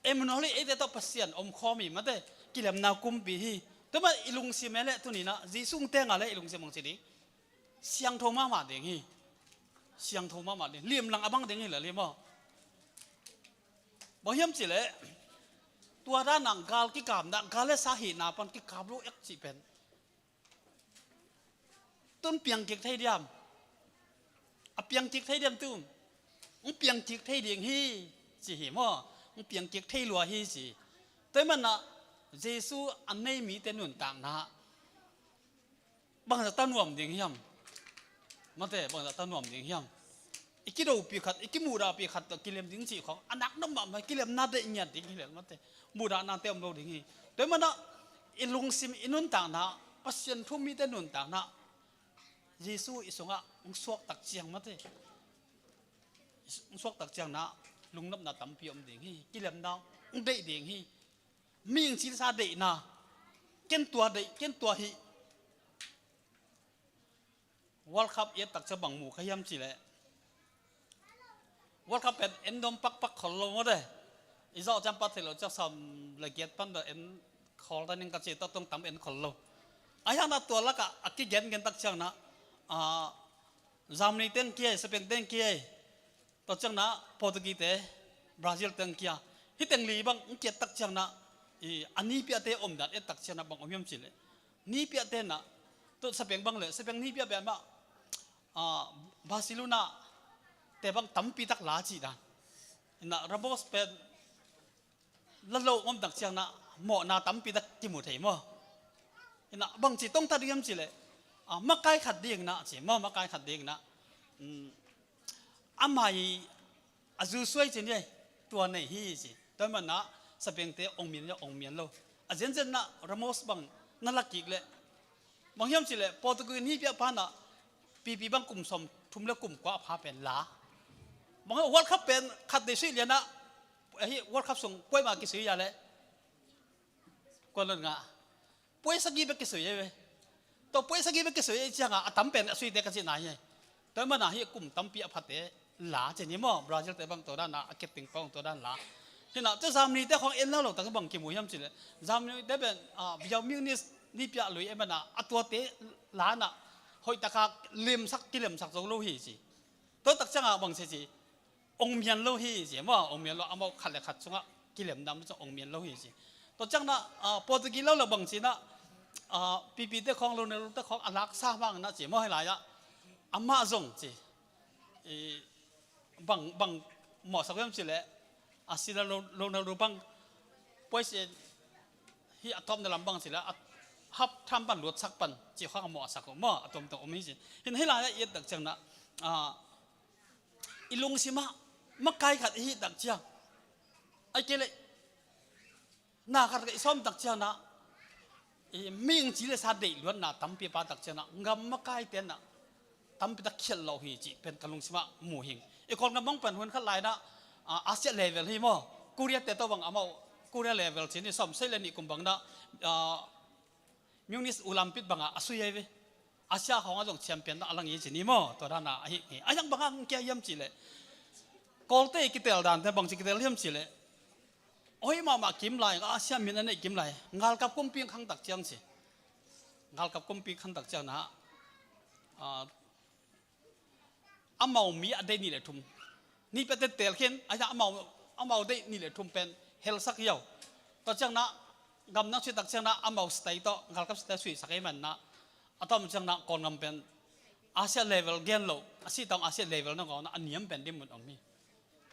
Emmanuel hi, eite tawh Pasian omkhawm hi mate. Kilemna kumpi hi. Tua mah i lungsim e leh tuni in ah Jesu teng ah leh i lungsim bangci ding, siangtho mahmah ding hi. Siangtho mahmah ding, limlang a bang ding hi leh lim aw. Bang hiam cih leh tua dan ah gal kikapna, gal le sa hihna pan kikap lo ek cih pen, tun piang kik thei diam? A piang kik thei diam tun? Hong piang kik thei ding hi ci hi maw. Hong piang kik thei lua hi ci. Tua ahih manin ah Jesu a nei mite nuntakna bangzah ta nuam ding hiam? Mate, bangzah ta nuam ding hiam? I kidopih khat, i kimuhdahpih khat tawh kilem ding cih khawng a nak nop mahmah, kilemna deih ngiat ding hi lel mate. Muhdahna te om lo ding hi. Tua ahih manin ah i lungsim, i nuntakna, Pasian thu-um mite nuntakna, Jesu i sungah hong suak tak ciang mate, hong suak tak ciangin ah lungnopna tampi om ding hi. Kilemna hong deih ding hi. Mihing cilsa deihna, ken tua deih, ken tua hih. World Cup i et tak ciang bang mu ka hiam cih leh, World Cup pen en nuam pakpak khol lo mate. I zawh ciang pat thei lo ciang sawm le giat pan dah en khol ta ning ka ci, tua tung tam en khol lo. A hiang na tua lakah a kigengen tak ciangin ah, ah, Germany teng kia, Spain teng kia, tua ciangin ah Portugal te, Brazil teng kia. Hih teng li bang hong kiat tak ciangin ah, i, a nipiahte omdan et tak ciangin ah bang om hiam cih leh, nipiahte in ah, tua Spain bang leh, Spain nipiah pen mah, ah, Barcelona te bang tampi tak la cih dan. In ah Ramos pen la lo om tak ciangin ah mawhna tampi tak kimu thei maw. In ah bangci tongtat ding hiam cih leh, ah, makai khat ding in ah ci maw, makai khat ding in ah, um, a mai a zu suai cin hi, tua nei hi ci. Tua ahih manin ah Spain te ong mian lo, ong mian lo. A zenzen in ah Ramos bang na la kik leh, bang hiam cih leh Portugal nipiah pa in ah pipi bang kum sawm thum le kum kua a pha pen la. Bang World Cup pen khat deih suih lian ah, ahi World Cup sung puai mah kisui a leh, kuan lo nga, puai sagih bek kisui ei ve. Tua puai sagih bek kisui ei ciangin a tam pen a suite ka cihna hi. Tua ahih manin ah hih kum tampi a phate la cin hi maw, Brazil te bang tua dan la, a kepting pawng tua dan la. Hi in ah tua Germany te khawng en lo lo tak bang kimu hiam cih leh, Germany te pen, ah, Bayern Munich nipiah lui ahih manin ah a tuate la in ah hoih takin lemsak, kilemsak zo lo hi ci. Tua tak ciangin ah bang ci ci, ong mian lo hi ci maw, ong mian lo, amau khat le khat sungah kilemna om lo ciang ong mian lo hi ci. Tua ciangin ah, ah, Portugal lo la bang ci in ah, ah, pipi te khawng, Ronaldo te khawng a laksa bang in ah ci maw, hi lai ah amah zong ci, i, bang, bang mawhsak hiam cih leh, A sila lo, lo na lo bang. Puai si hi a tawpna lam bang sila a hap tham pan luat sak pan ci khang a mawh a sak uh maw a tuamtuam om hi sin. Hin hei lai a i et tak ciang na, a, i lungsim ah makai khat i hih tak ciang, ai kei leh na khat ka i sawm tak ciang na, i mihing ci le sa deih luatna tampi a pa tak ciang na, ngam makai ten na tampi tak khial lo hi cih pen ka lungsim ah mu hing. I Kawlgam bang pen hun khat lai na, a, Asia level hi maw, Korea te tawh bang amau Korea level ci ni, sawm sei le nih kum bang na, a, Munich Olympic bang a a sui ai ve. Asia khawng a zong champion na a lang hi ci ni maw, tua dan a hi hi. A yang bang a hong kia hiam cih leh, Kawlte i kitel dan te bang ci kitel hiam cih leh, oi mahmah kim lai, Asia min a neih kim lai, ngalkap kumpi khang tak ciang ci. Ngalkap kumpi khang tak ciang na, a, amau mi a deih nih le thum. Ni pia te tel khin, a ya amau, amau deih nih le thum pen helsak hiau. Tua ciang na, gam nang sui tak ciang na, amau stai tawh, ngalkap stai sui sak ei man na, a tom ciang na, Kawlgam pen Asia level gen lo, a si tawng Asia level na gawng na, a niam pen dim mun om hi.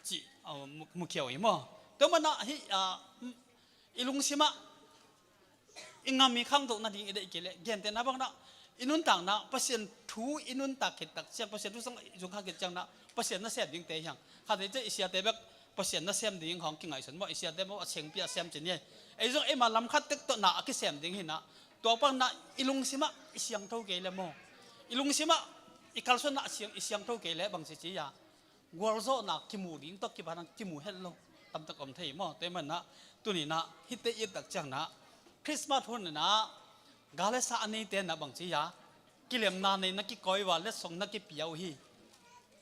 Ci, a, mu, mu khiau hi maw. Tua man na, hi, a, i lungsim ah i ngam i khangto nading i deih kei leh, gentehna bang na, i nuntakna, Pasian thu i nuntak khit tak ciang, Pasian thu sang i zung khang khit ciang na, Pasian nasem dingte hi hang. Khat vei ciang i siate bek Pasian nasem ding hong kingaihsun maw, i siate maw a sengpi a sem ci ni. Ei zong eima lam khat tek tawh na a kisem ding hi na, tua pan na i lungsim ah i siangtho kei leh maw, i lungsim ah i kalsuanna a siang, i siangtho kei leh bang ci ci a, gualzawhna kimu ding tawh kipan hang kimu het lo tamtak om thei maw. Tua man na, tuni na, hite i et tak ciang na, Christmas hun na, gal le sa a neite na bang ci a, kilemna nei na kikawi ua, letsong na kipia uh hi.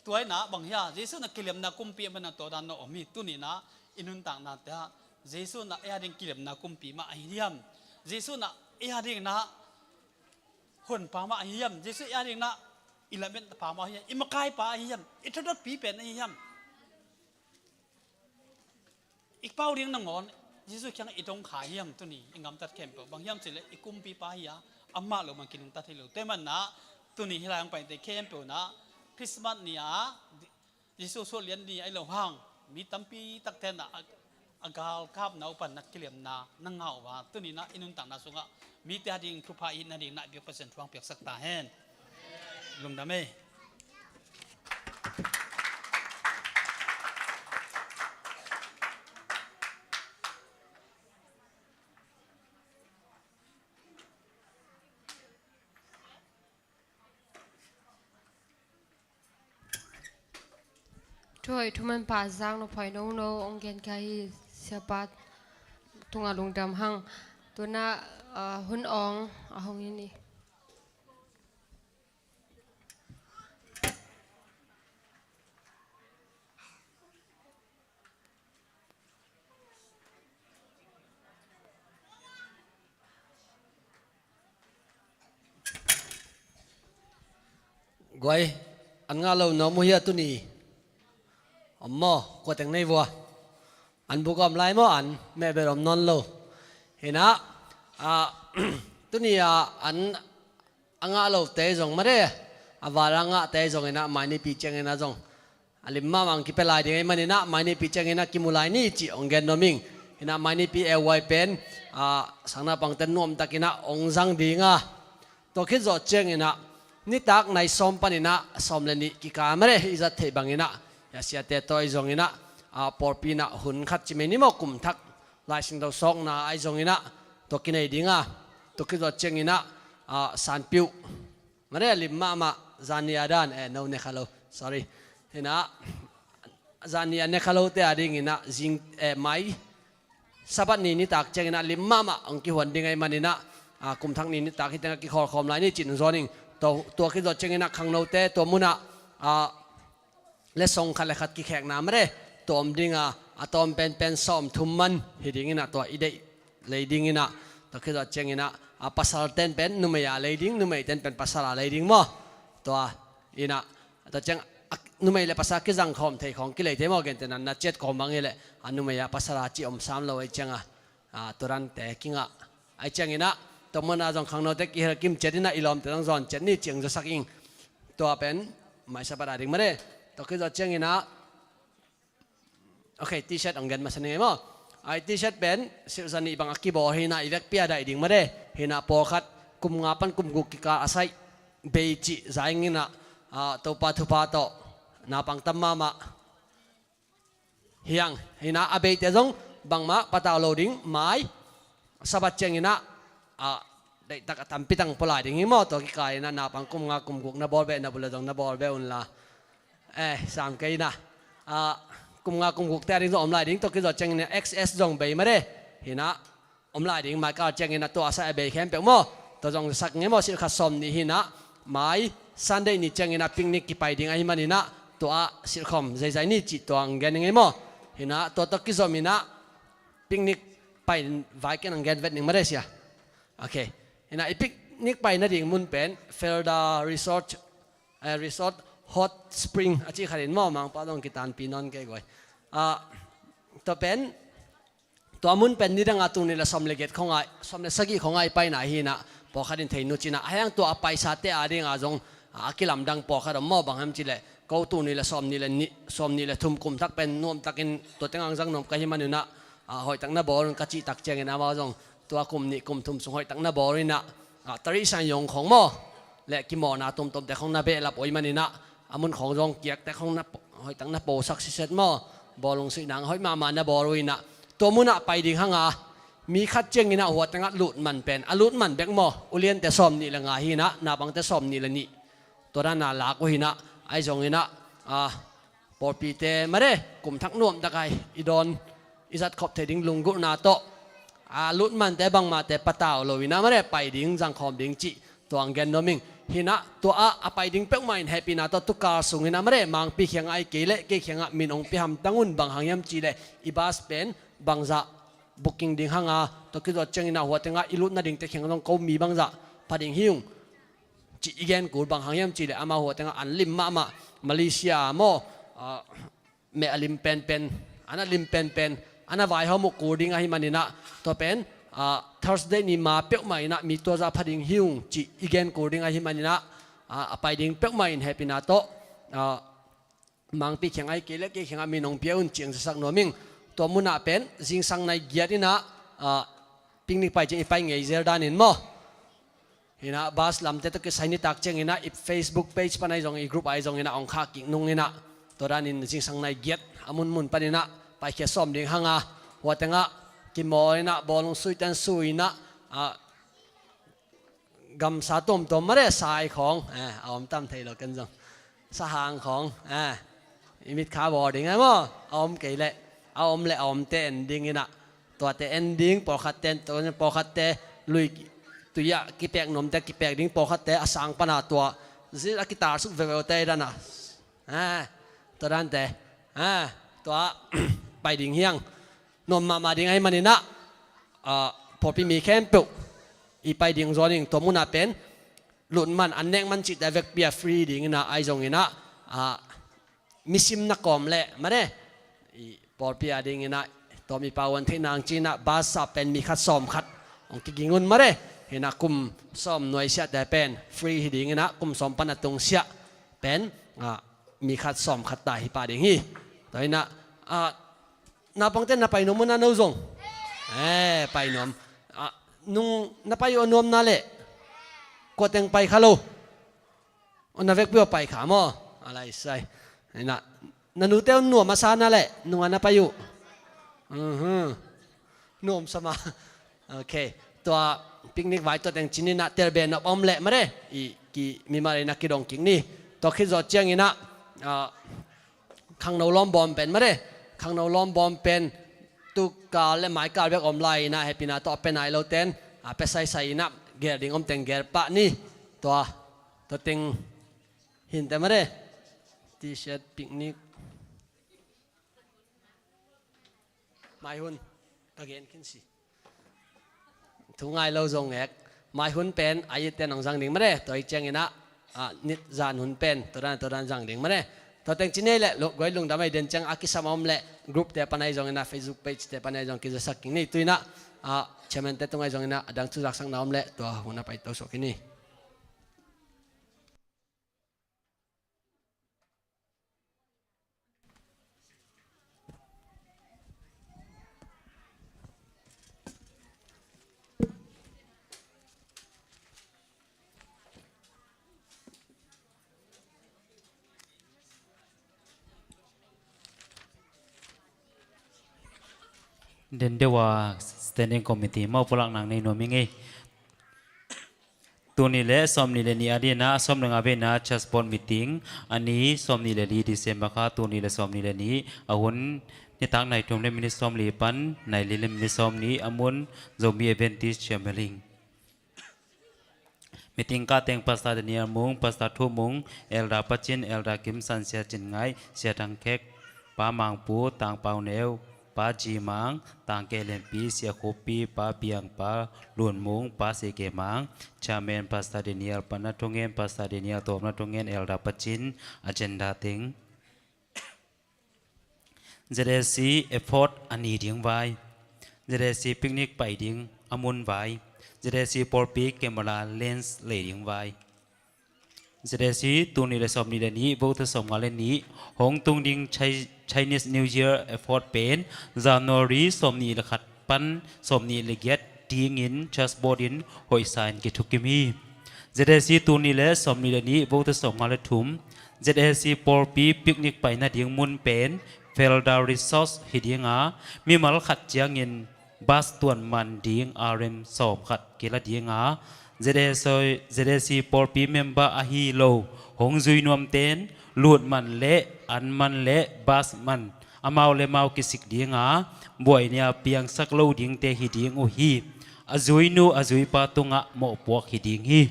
Tua hi na bang hi a, Jesu na kilemna kumpi a man na tua dan na om hi. Tuni na, i nuntakna te ah, Jesu na ei a ding kilemna kumpi mah ahi hiam? Jesu na ei a ding na honpa mah ahi hiam? Jesu ei a ding na i lametpa mah ahi hiam? I makaipa ahi hiam? I thadotpi pen ahi hiam? I pau ding nangawn Jesu kiang i dong kha hiam tuni i ngamtat khempeuh? Bang hiam cih leh i kumpipa hi a, amah lo bang kinungta thei lo. Tua man na, tuni hih lai hong paite khempeuh na, Christmas ni a, Jesu suah lian ni ahi lo hang, mi tampi takte na a, a galkapna uh pan na kilemna na ngah uh a, tuni na i nuntakna sungah mite a ding thupha i hih nading na i biak Pasian thu hong piaksak ta hen. Lungdam ei. Thuhoih thumanpa Zang Nophoih Nono hong gen khia hi. Siapa tungah lungdam hang. Tuna, ah, hun awng a hong hi ni. Guai, an ngah lo na om uh hia tuni? Om maw, kua teng nei vua? An buk a om lai maw, an meh bel om nawn lo. Hi na, ah, tuni a an a ngah lote zong mare, a val a ngahte zong hi na, mai nipi ciangin a zong a lim mahmah hong kipia lai ding ahih manin ah, mai nipi ciangin ah kimu lai ni cih hong gen nuam ing. Hi na, mai nipi A Y pen, ah, sang naupangte nuamtakin ah hong zang ding a, tua khit zawh ciangin ah nitak nai sawm panin ah sawm le nih kikal mare i zat theih bangin ah, a siate tawh ahi zongin ah, ah, pawlpi in ah hun khat ci mai ni maw, kum thak Lai Siangtho sawkna ahi zongin ah tua kinei ding a, tua khit zawh ciangin ah, ah, sanpiuh mare a lim mahmah, zan ni a dan, eh, no ne kha lo, sorry. Hi na, zan ni a ne kha lote a dingin ah zing, eh, mai Sabbath ni nitak ciangin ah lim mahmah hong kihuan ding ahih manin ah, ah, kum thak ni nitak hi teng ah kikhawlkhawm lai ni cih hong zawn ing. Tua, tua khit zawh ciangin ah khangnote tua mun ah, ah, letsong khat le khat kikhekna mare tua om ding a, a tawm penpen sawm thum man hi dingin ah tua i deih lei dingin ah, tua khit zawh ciangin ah, a, pasalten pen numei a lei ding, numeiten pen pasal a lei ding maw? Tua in ah, tua ciang, a, numei le pasal kizang khawm thei khawng kilei thei maw, gentehna na ciat kawm bang hi leh, a, numei a pasal a ci om sam lo ahih ciang a, a, tua dante kingah. Ahih ciangin ah, tua mun ah zong khangnote kihel kim ciat in ah i lawmte zong zawn ciat ni cih hong zasak ing. Tua pen mai Sabbath a ding mare. Tua khit zawh ciangin ah, Ok, T-shirt ong gen masa ning ei maw. Ai, T-shirt pen silh za nih bang a kibawl hi inah, i vekpi a daih ding mah de. Hi inah pawlkhat kum nga pan kum guk kikal a saih bei cih za ing inah, ah, Topa thupha tawh naupang tam mahmah hi hang. Hi inah a beite zong bangmah patau lo ding, mai Sabbath ciang inah, ah, deihtak a tampi tang pua lai ding hi maw. Tua kikal inah naupang kum nga kum guk na bawl beh, na bul ah zong na bawl beh un la. Eh, sam kei inah, ah, kum nga kum guk te a ding zong om lai ding. Tua kizawh ciang inah X S zong bei mah de. Hi inah om lai ding, mai kal ciang inah tua a saih a bei khempeuh maw. Tua zong sak ngei maw, silh khat sawm nih hi inah, mai Sunday ni ciang inah picnic kipai ding ahih man inah, tua ah silh khawm zeizai ni cih tua ong gen ning ei maw. Hi inah tua tawh kizom inah picnic pai vai ken ong gen vet ning mah de sia. Ok. Hi inah i picnic pai nading mun pen Felda Resort, eh, Resort Hot Spring a cih khat in maw, Mangpau zong kitanpih nawn kei guai. Ah, tua pen, tua mun pen nidang a tul nih le sawm le giat khong a, sawm le sagih khong a i paina hi inah, pawlkhat in thei nuam cih inah, a hiang tua a paisate a ding a zong, ah, a kilamdang pawlkhat om maw, bang hiam cih leh, ko tul nih le sawm nih le nih, sawm nih le thum kum thak pen nuam takin tua teng ong zang nuam ka hih man inah, ah, hoih tak na bawl un ka cih tak ciang inah amau zong tua kum nih kum thum sung hoih tak na bawl inah, ah, tarih sang zong khong maw, le kimawhna tuamtuamte khong na behlap uh ahih man inah, a mun khong zong kiakte khong na po-, hoih tak na posak siset maw, bawlung suihna hoih mahmah na bawl uh inah, tua mun ah pai ding hang a, mi khat ciang inah hua teng ah lut man pen, a lut man bek maw, uliante sawm nih le nga hi inah, naupangte sawm nih le nih. Tua dan a lak uh hi inah, ahi zong inah, ah, pawlpite mah de, kum thak nuam tak a i dawn i zat khop thei ding lunggulhna tawh, a, lut mante bangmahte patau lo inah mah de, pai ding zang khawm ding cih tua ong gen nuam ing. Hi inah tua ah a pai ding peuhmah in hehpihna tawh tu kal sung inah mah de, Mangpi kiangah ahih kei leh kei kiangah min ong pia hamtang un, bang hang hiam cih leh i bus pen bangzah booking ding hang a, tua kizawh ciang inah hua teng ah i lut nadingte kiang zong ko mi bangzah pha ding hi ung cih i gen kul, bang hang hiam cih leh amau hua teng ah an lim mahmah, Malaysia maw, ah, meh a lim penpen, a na lim penpen, a na vaihawm uh kul ding ahih man inah, tua pen, ah, Thursday ni ma peuhmah inah mi tua zah pha ding hi ung cih i gen kul ding ahih man inah, ah, a pai ding peuhmah in hehpihna tawh, ah, Mangpi kiangah ahih kei leh kei kiangah min ong pia un cih ong zasak nuam ing. Tua mun ah pen zingsang nai giat inah, ah, picnic pai ciang i pai ngei zel dan in maw. Hi inah bus lamte tawh kisai nitak ciang inah i Facebook page pan ahi zong, i group ahi zong inah ong khah kik nung inah, tua dan in zingsang nai giat a munmun pan inah paikhia sawm ding hang a, hua teng ah kimawl inah bawlung suihten sui inah, ah, gamsa tuamtuam mah de, sai khawng, eh, a om tam thei lo ken zong. Sahang khawng, eh, i mitkha bawl ding ei maw, a om kei leh, a om leh a omte en ding inah, tuate en ding, pawlkhatte en, tua pawlkhatte lui tui ah kipek nuamte kipek ding, pawlkhatte a sang pan a tua zit a kitalsuk veuveute dan a, eh, tua dante, eh, tua pai ding hi hang. Nuam mahmah ding ahih man inah, ah, pawlpi mi khempeuh i pai ding zaw ning. Tua mun ah pen lut man, an nek man cihte a vekpi a free ding inah, ahi zong inah, ah, mi sim na kawm leh mah de, i pawlpi a ding inah, tua mi pau an theih nang ci inah bus ah pen mi khat sawm khat ong kiging un mah de. Hi inah kum sawm nuai siahte pen free hi ding inah, kum sawm pan a tung siah pen, ah, mi khat sawm khat ta hi pah ding hi. Tua inah, ah, naupangte na pai nuam uh na, no zong, eh, pai nuam. Ah, nung na pai uh a nuam na leh kua teng pai kha lo? Na vekpi uh a pai kha maw? A lai sai. Hi inah, na nute uh nuam a sa na leh nung a na pai uh? Mhm. Nuam sa mah. Ok. Tua picnic vai tua teng cin inah telbe nop om leh mah de, i ki mimal inah kidong kik ni. Tua khit zawh ciang inah, ah, khangno lawm bawm pen mah de, khangno lawm bawm pen tu kal le mai kal bek om lai inah, hehpihna tawh a pia nai lote in, ah, pia saisai inah gel ding om teng gel pah ni. Tua, tua teng hinte mah de. T-shirt, picnic. Mai hun ka gen khin si. Thu ngai lo zong ek. Mai hun pen a itte nong zang ding mah de. Tua hi ciang inah, ah, nit zan hun pen tua dan, tua dan zang ding mah de. Tua teng ci ni leh, lo-, guai lungdam ahi den ciang a kisam a om leh group te pan ahi zong inah, Facebook page te pan ahi zong kizasak kik ni. Tu inah, ah, chairman te tung ahi zong inah a dang thu zaksakna om leh tua hun a pai to suak kik ni. Den deuh a Standing Committee mau pulak nang nei nuam ing ei. Tul nih le sawmnih le nih a dina a sawm le nga veina Church Board meeting, a ni sawmnih le li December kha tul nih le sawmnih le nih, a hun nitak nai thum le minit sawmli pan nai li le minit sawmnih, a mun Zomi Adventist Church Meeting. Meeting kah teng Pastor Daniel Mung, Pastor Thu Mung, Elder Pacin, Elder Kim San, Sia Cin Ngai, Sia Thang Khek, Pa Mang Pu, Tang Pau Neu, Pa Ji Mang, Tang Ke Len Pi, Sia Khup Pi, Pa Piang, Pa Lun Mung, Pa Se Ke Mang, Chairman Pastor Daniel, Panna Thungen, Pastor Daniel, Tawpna Thungen, Elder Pacin, agenda teng. Z A C effort a ni ding vai. Z A C picnic pai ding a mun vai. Z A C pawlpi camera lens lei ding vai. Z A C tul nih le sawmnih le nih, Vote sawmnga le nih, hong tung ding Chi-, Chinese New Year effort pen January sawmnih le khat pan sawmnih le giat dingin Church Board in hoihsa in kithukim hi. Z A C tul nih le sawmnih le nih, Vote sawmnga le thum, Z A C pawlpi picnic pai nading mun pen Felda Resort hi ding a, mimal khat ciangin bus tuan man ding R M sawm khat kila ding a, Z A C, Z A C pawlpi member ahi lo hong zui nuamten lut man le an man le bus man amau le mau kisik ding a, buai nia piangsak lo dingte hi ding uh hi. A zuinu a zuipa tungah mawhpuak hi ding hi.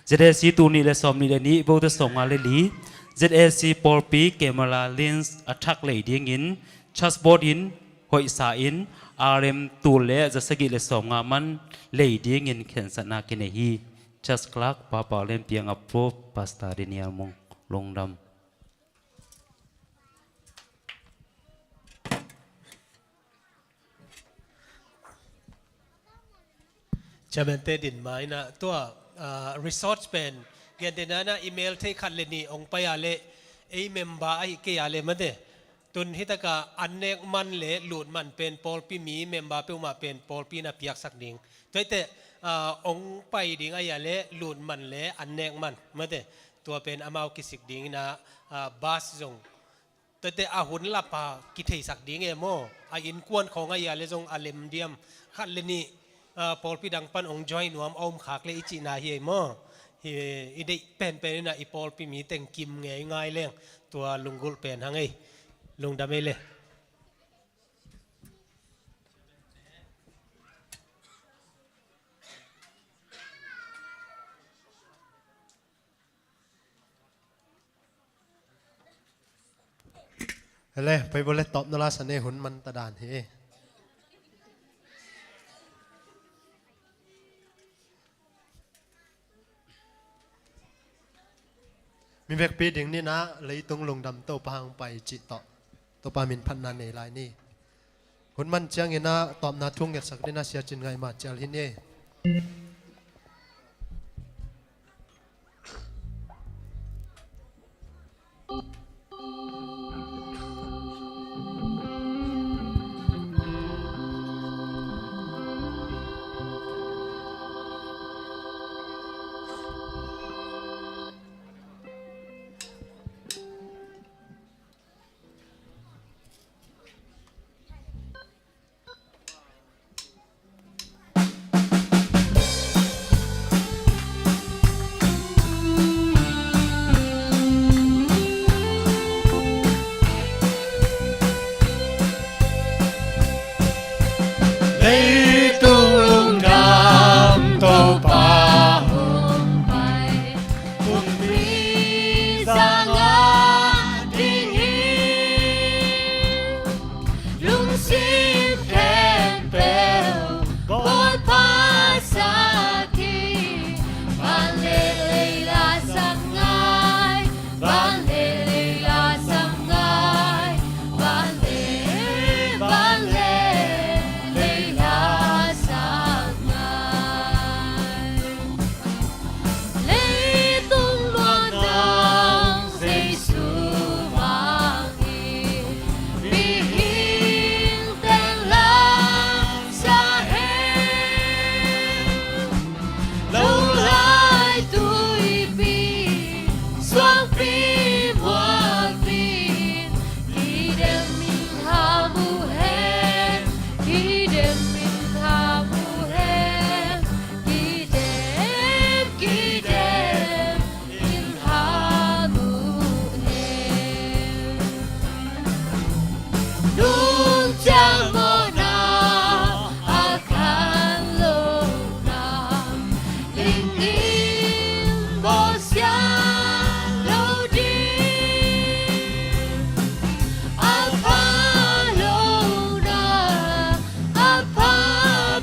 Z A C tul nih le sawmnih le nih, Vote sawmnga le li, Z A C pawlpi camera lens a thak lei dingin Church Board in hoihsa in R M tul le za sagih le sawmnga man lei dingin khensatna kinei hi. Church Clerk Pa Pau Len Piang, approve. Pastor Daniel Mung, lungdam. Chairman te din ma ina tua, ah, resource pen gentehna ina email thei khat le nih ong pai a le ei member ahi kei a le mate. Tun hitaka an nek man le lut man pen pawlpi mi member peuhmah pen pawlpi na piaksak ding. Tuaite, ah, ong pai ding ahi a le lut man le an nek man mate. Tua pen amau kisik ding ina, ah, bus zong. Tuaite a hun lapa kitheisak ding e maw. A innkuan khawng ahi a le zong a lem diam. Khat le nih, ah, pawlpi dang pan ong join nuam a om khak le i cihna hi ei maw. Hi, i deih penpen ina i pawlpi mi teng kim ngei ngai leng. Tua lunggulh pen hang ei. Lungdam ei le. Hele, Bible le tawpna la sa ne hun man ta dan hi. Mi vekpi ding nina leitung lungdam Topa hang pai cih tawh Topa min phatna nei lai ni. Hun man ciangina tawpna thu ngetsak nina Sia Cin Ngai ma cial hi ni. Bawlsia lo ding, a pha lo na, a pha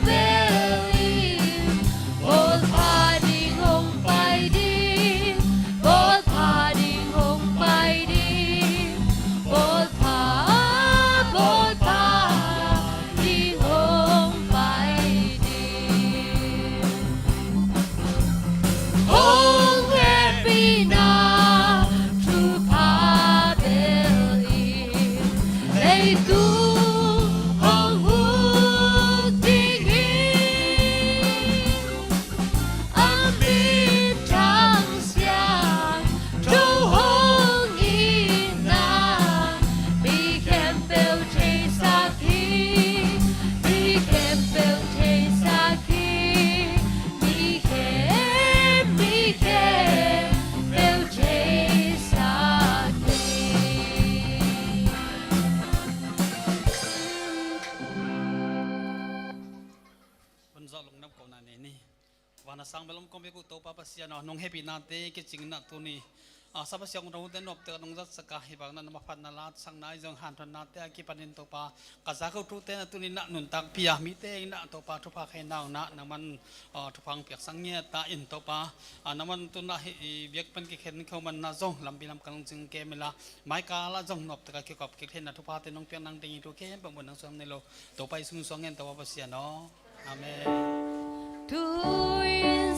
bel in, bawl pha ding hong pai ding, bawl pha ding hong pai ding, bawl pha, bawl pha ding hong pai ding. Hong hehpihna thupha bel in, leitung hong huk ding hi. A minthang siangtho hong itna, mi khempeuh theisak hi, mi khempeuh theisak hi, mi khem, mi khempeuh theisak hi. Hun zawh lungdam kohna nei ni. Van a sang bel om kong biak uh Topa Pasian aw, nong hehpihnate kicinna tuni a, sa Pasian kong ute nopte nong zatsak a, hih bang na na maphatna latsakna ahi zong hanthotnate a kipanin Topa, ka zakau thute na tuni na nuntakpih a, mite in na Topa thupha khaina na nangman, a, thupha hong piaksak ngiat ta in Topa, a, nangman tuna hih i biak pen kikhen khauh manna zong lampi lam ka lungcing kem ila, mai kala zong noptak a kikop kikhenna thuphate nong piak nang ding hi thu khempeuh mun nang suang nei lo. Topa i sung suang ngen Topa Pasian aw. Amen. Thu in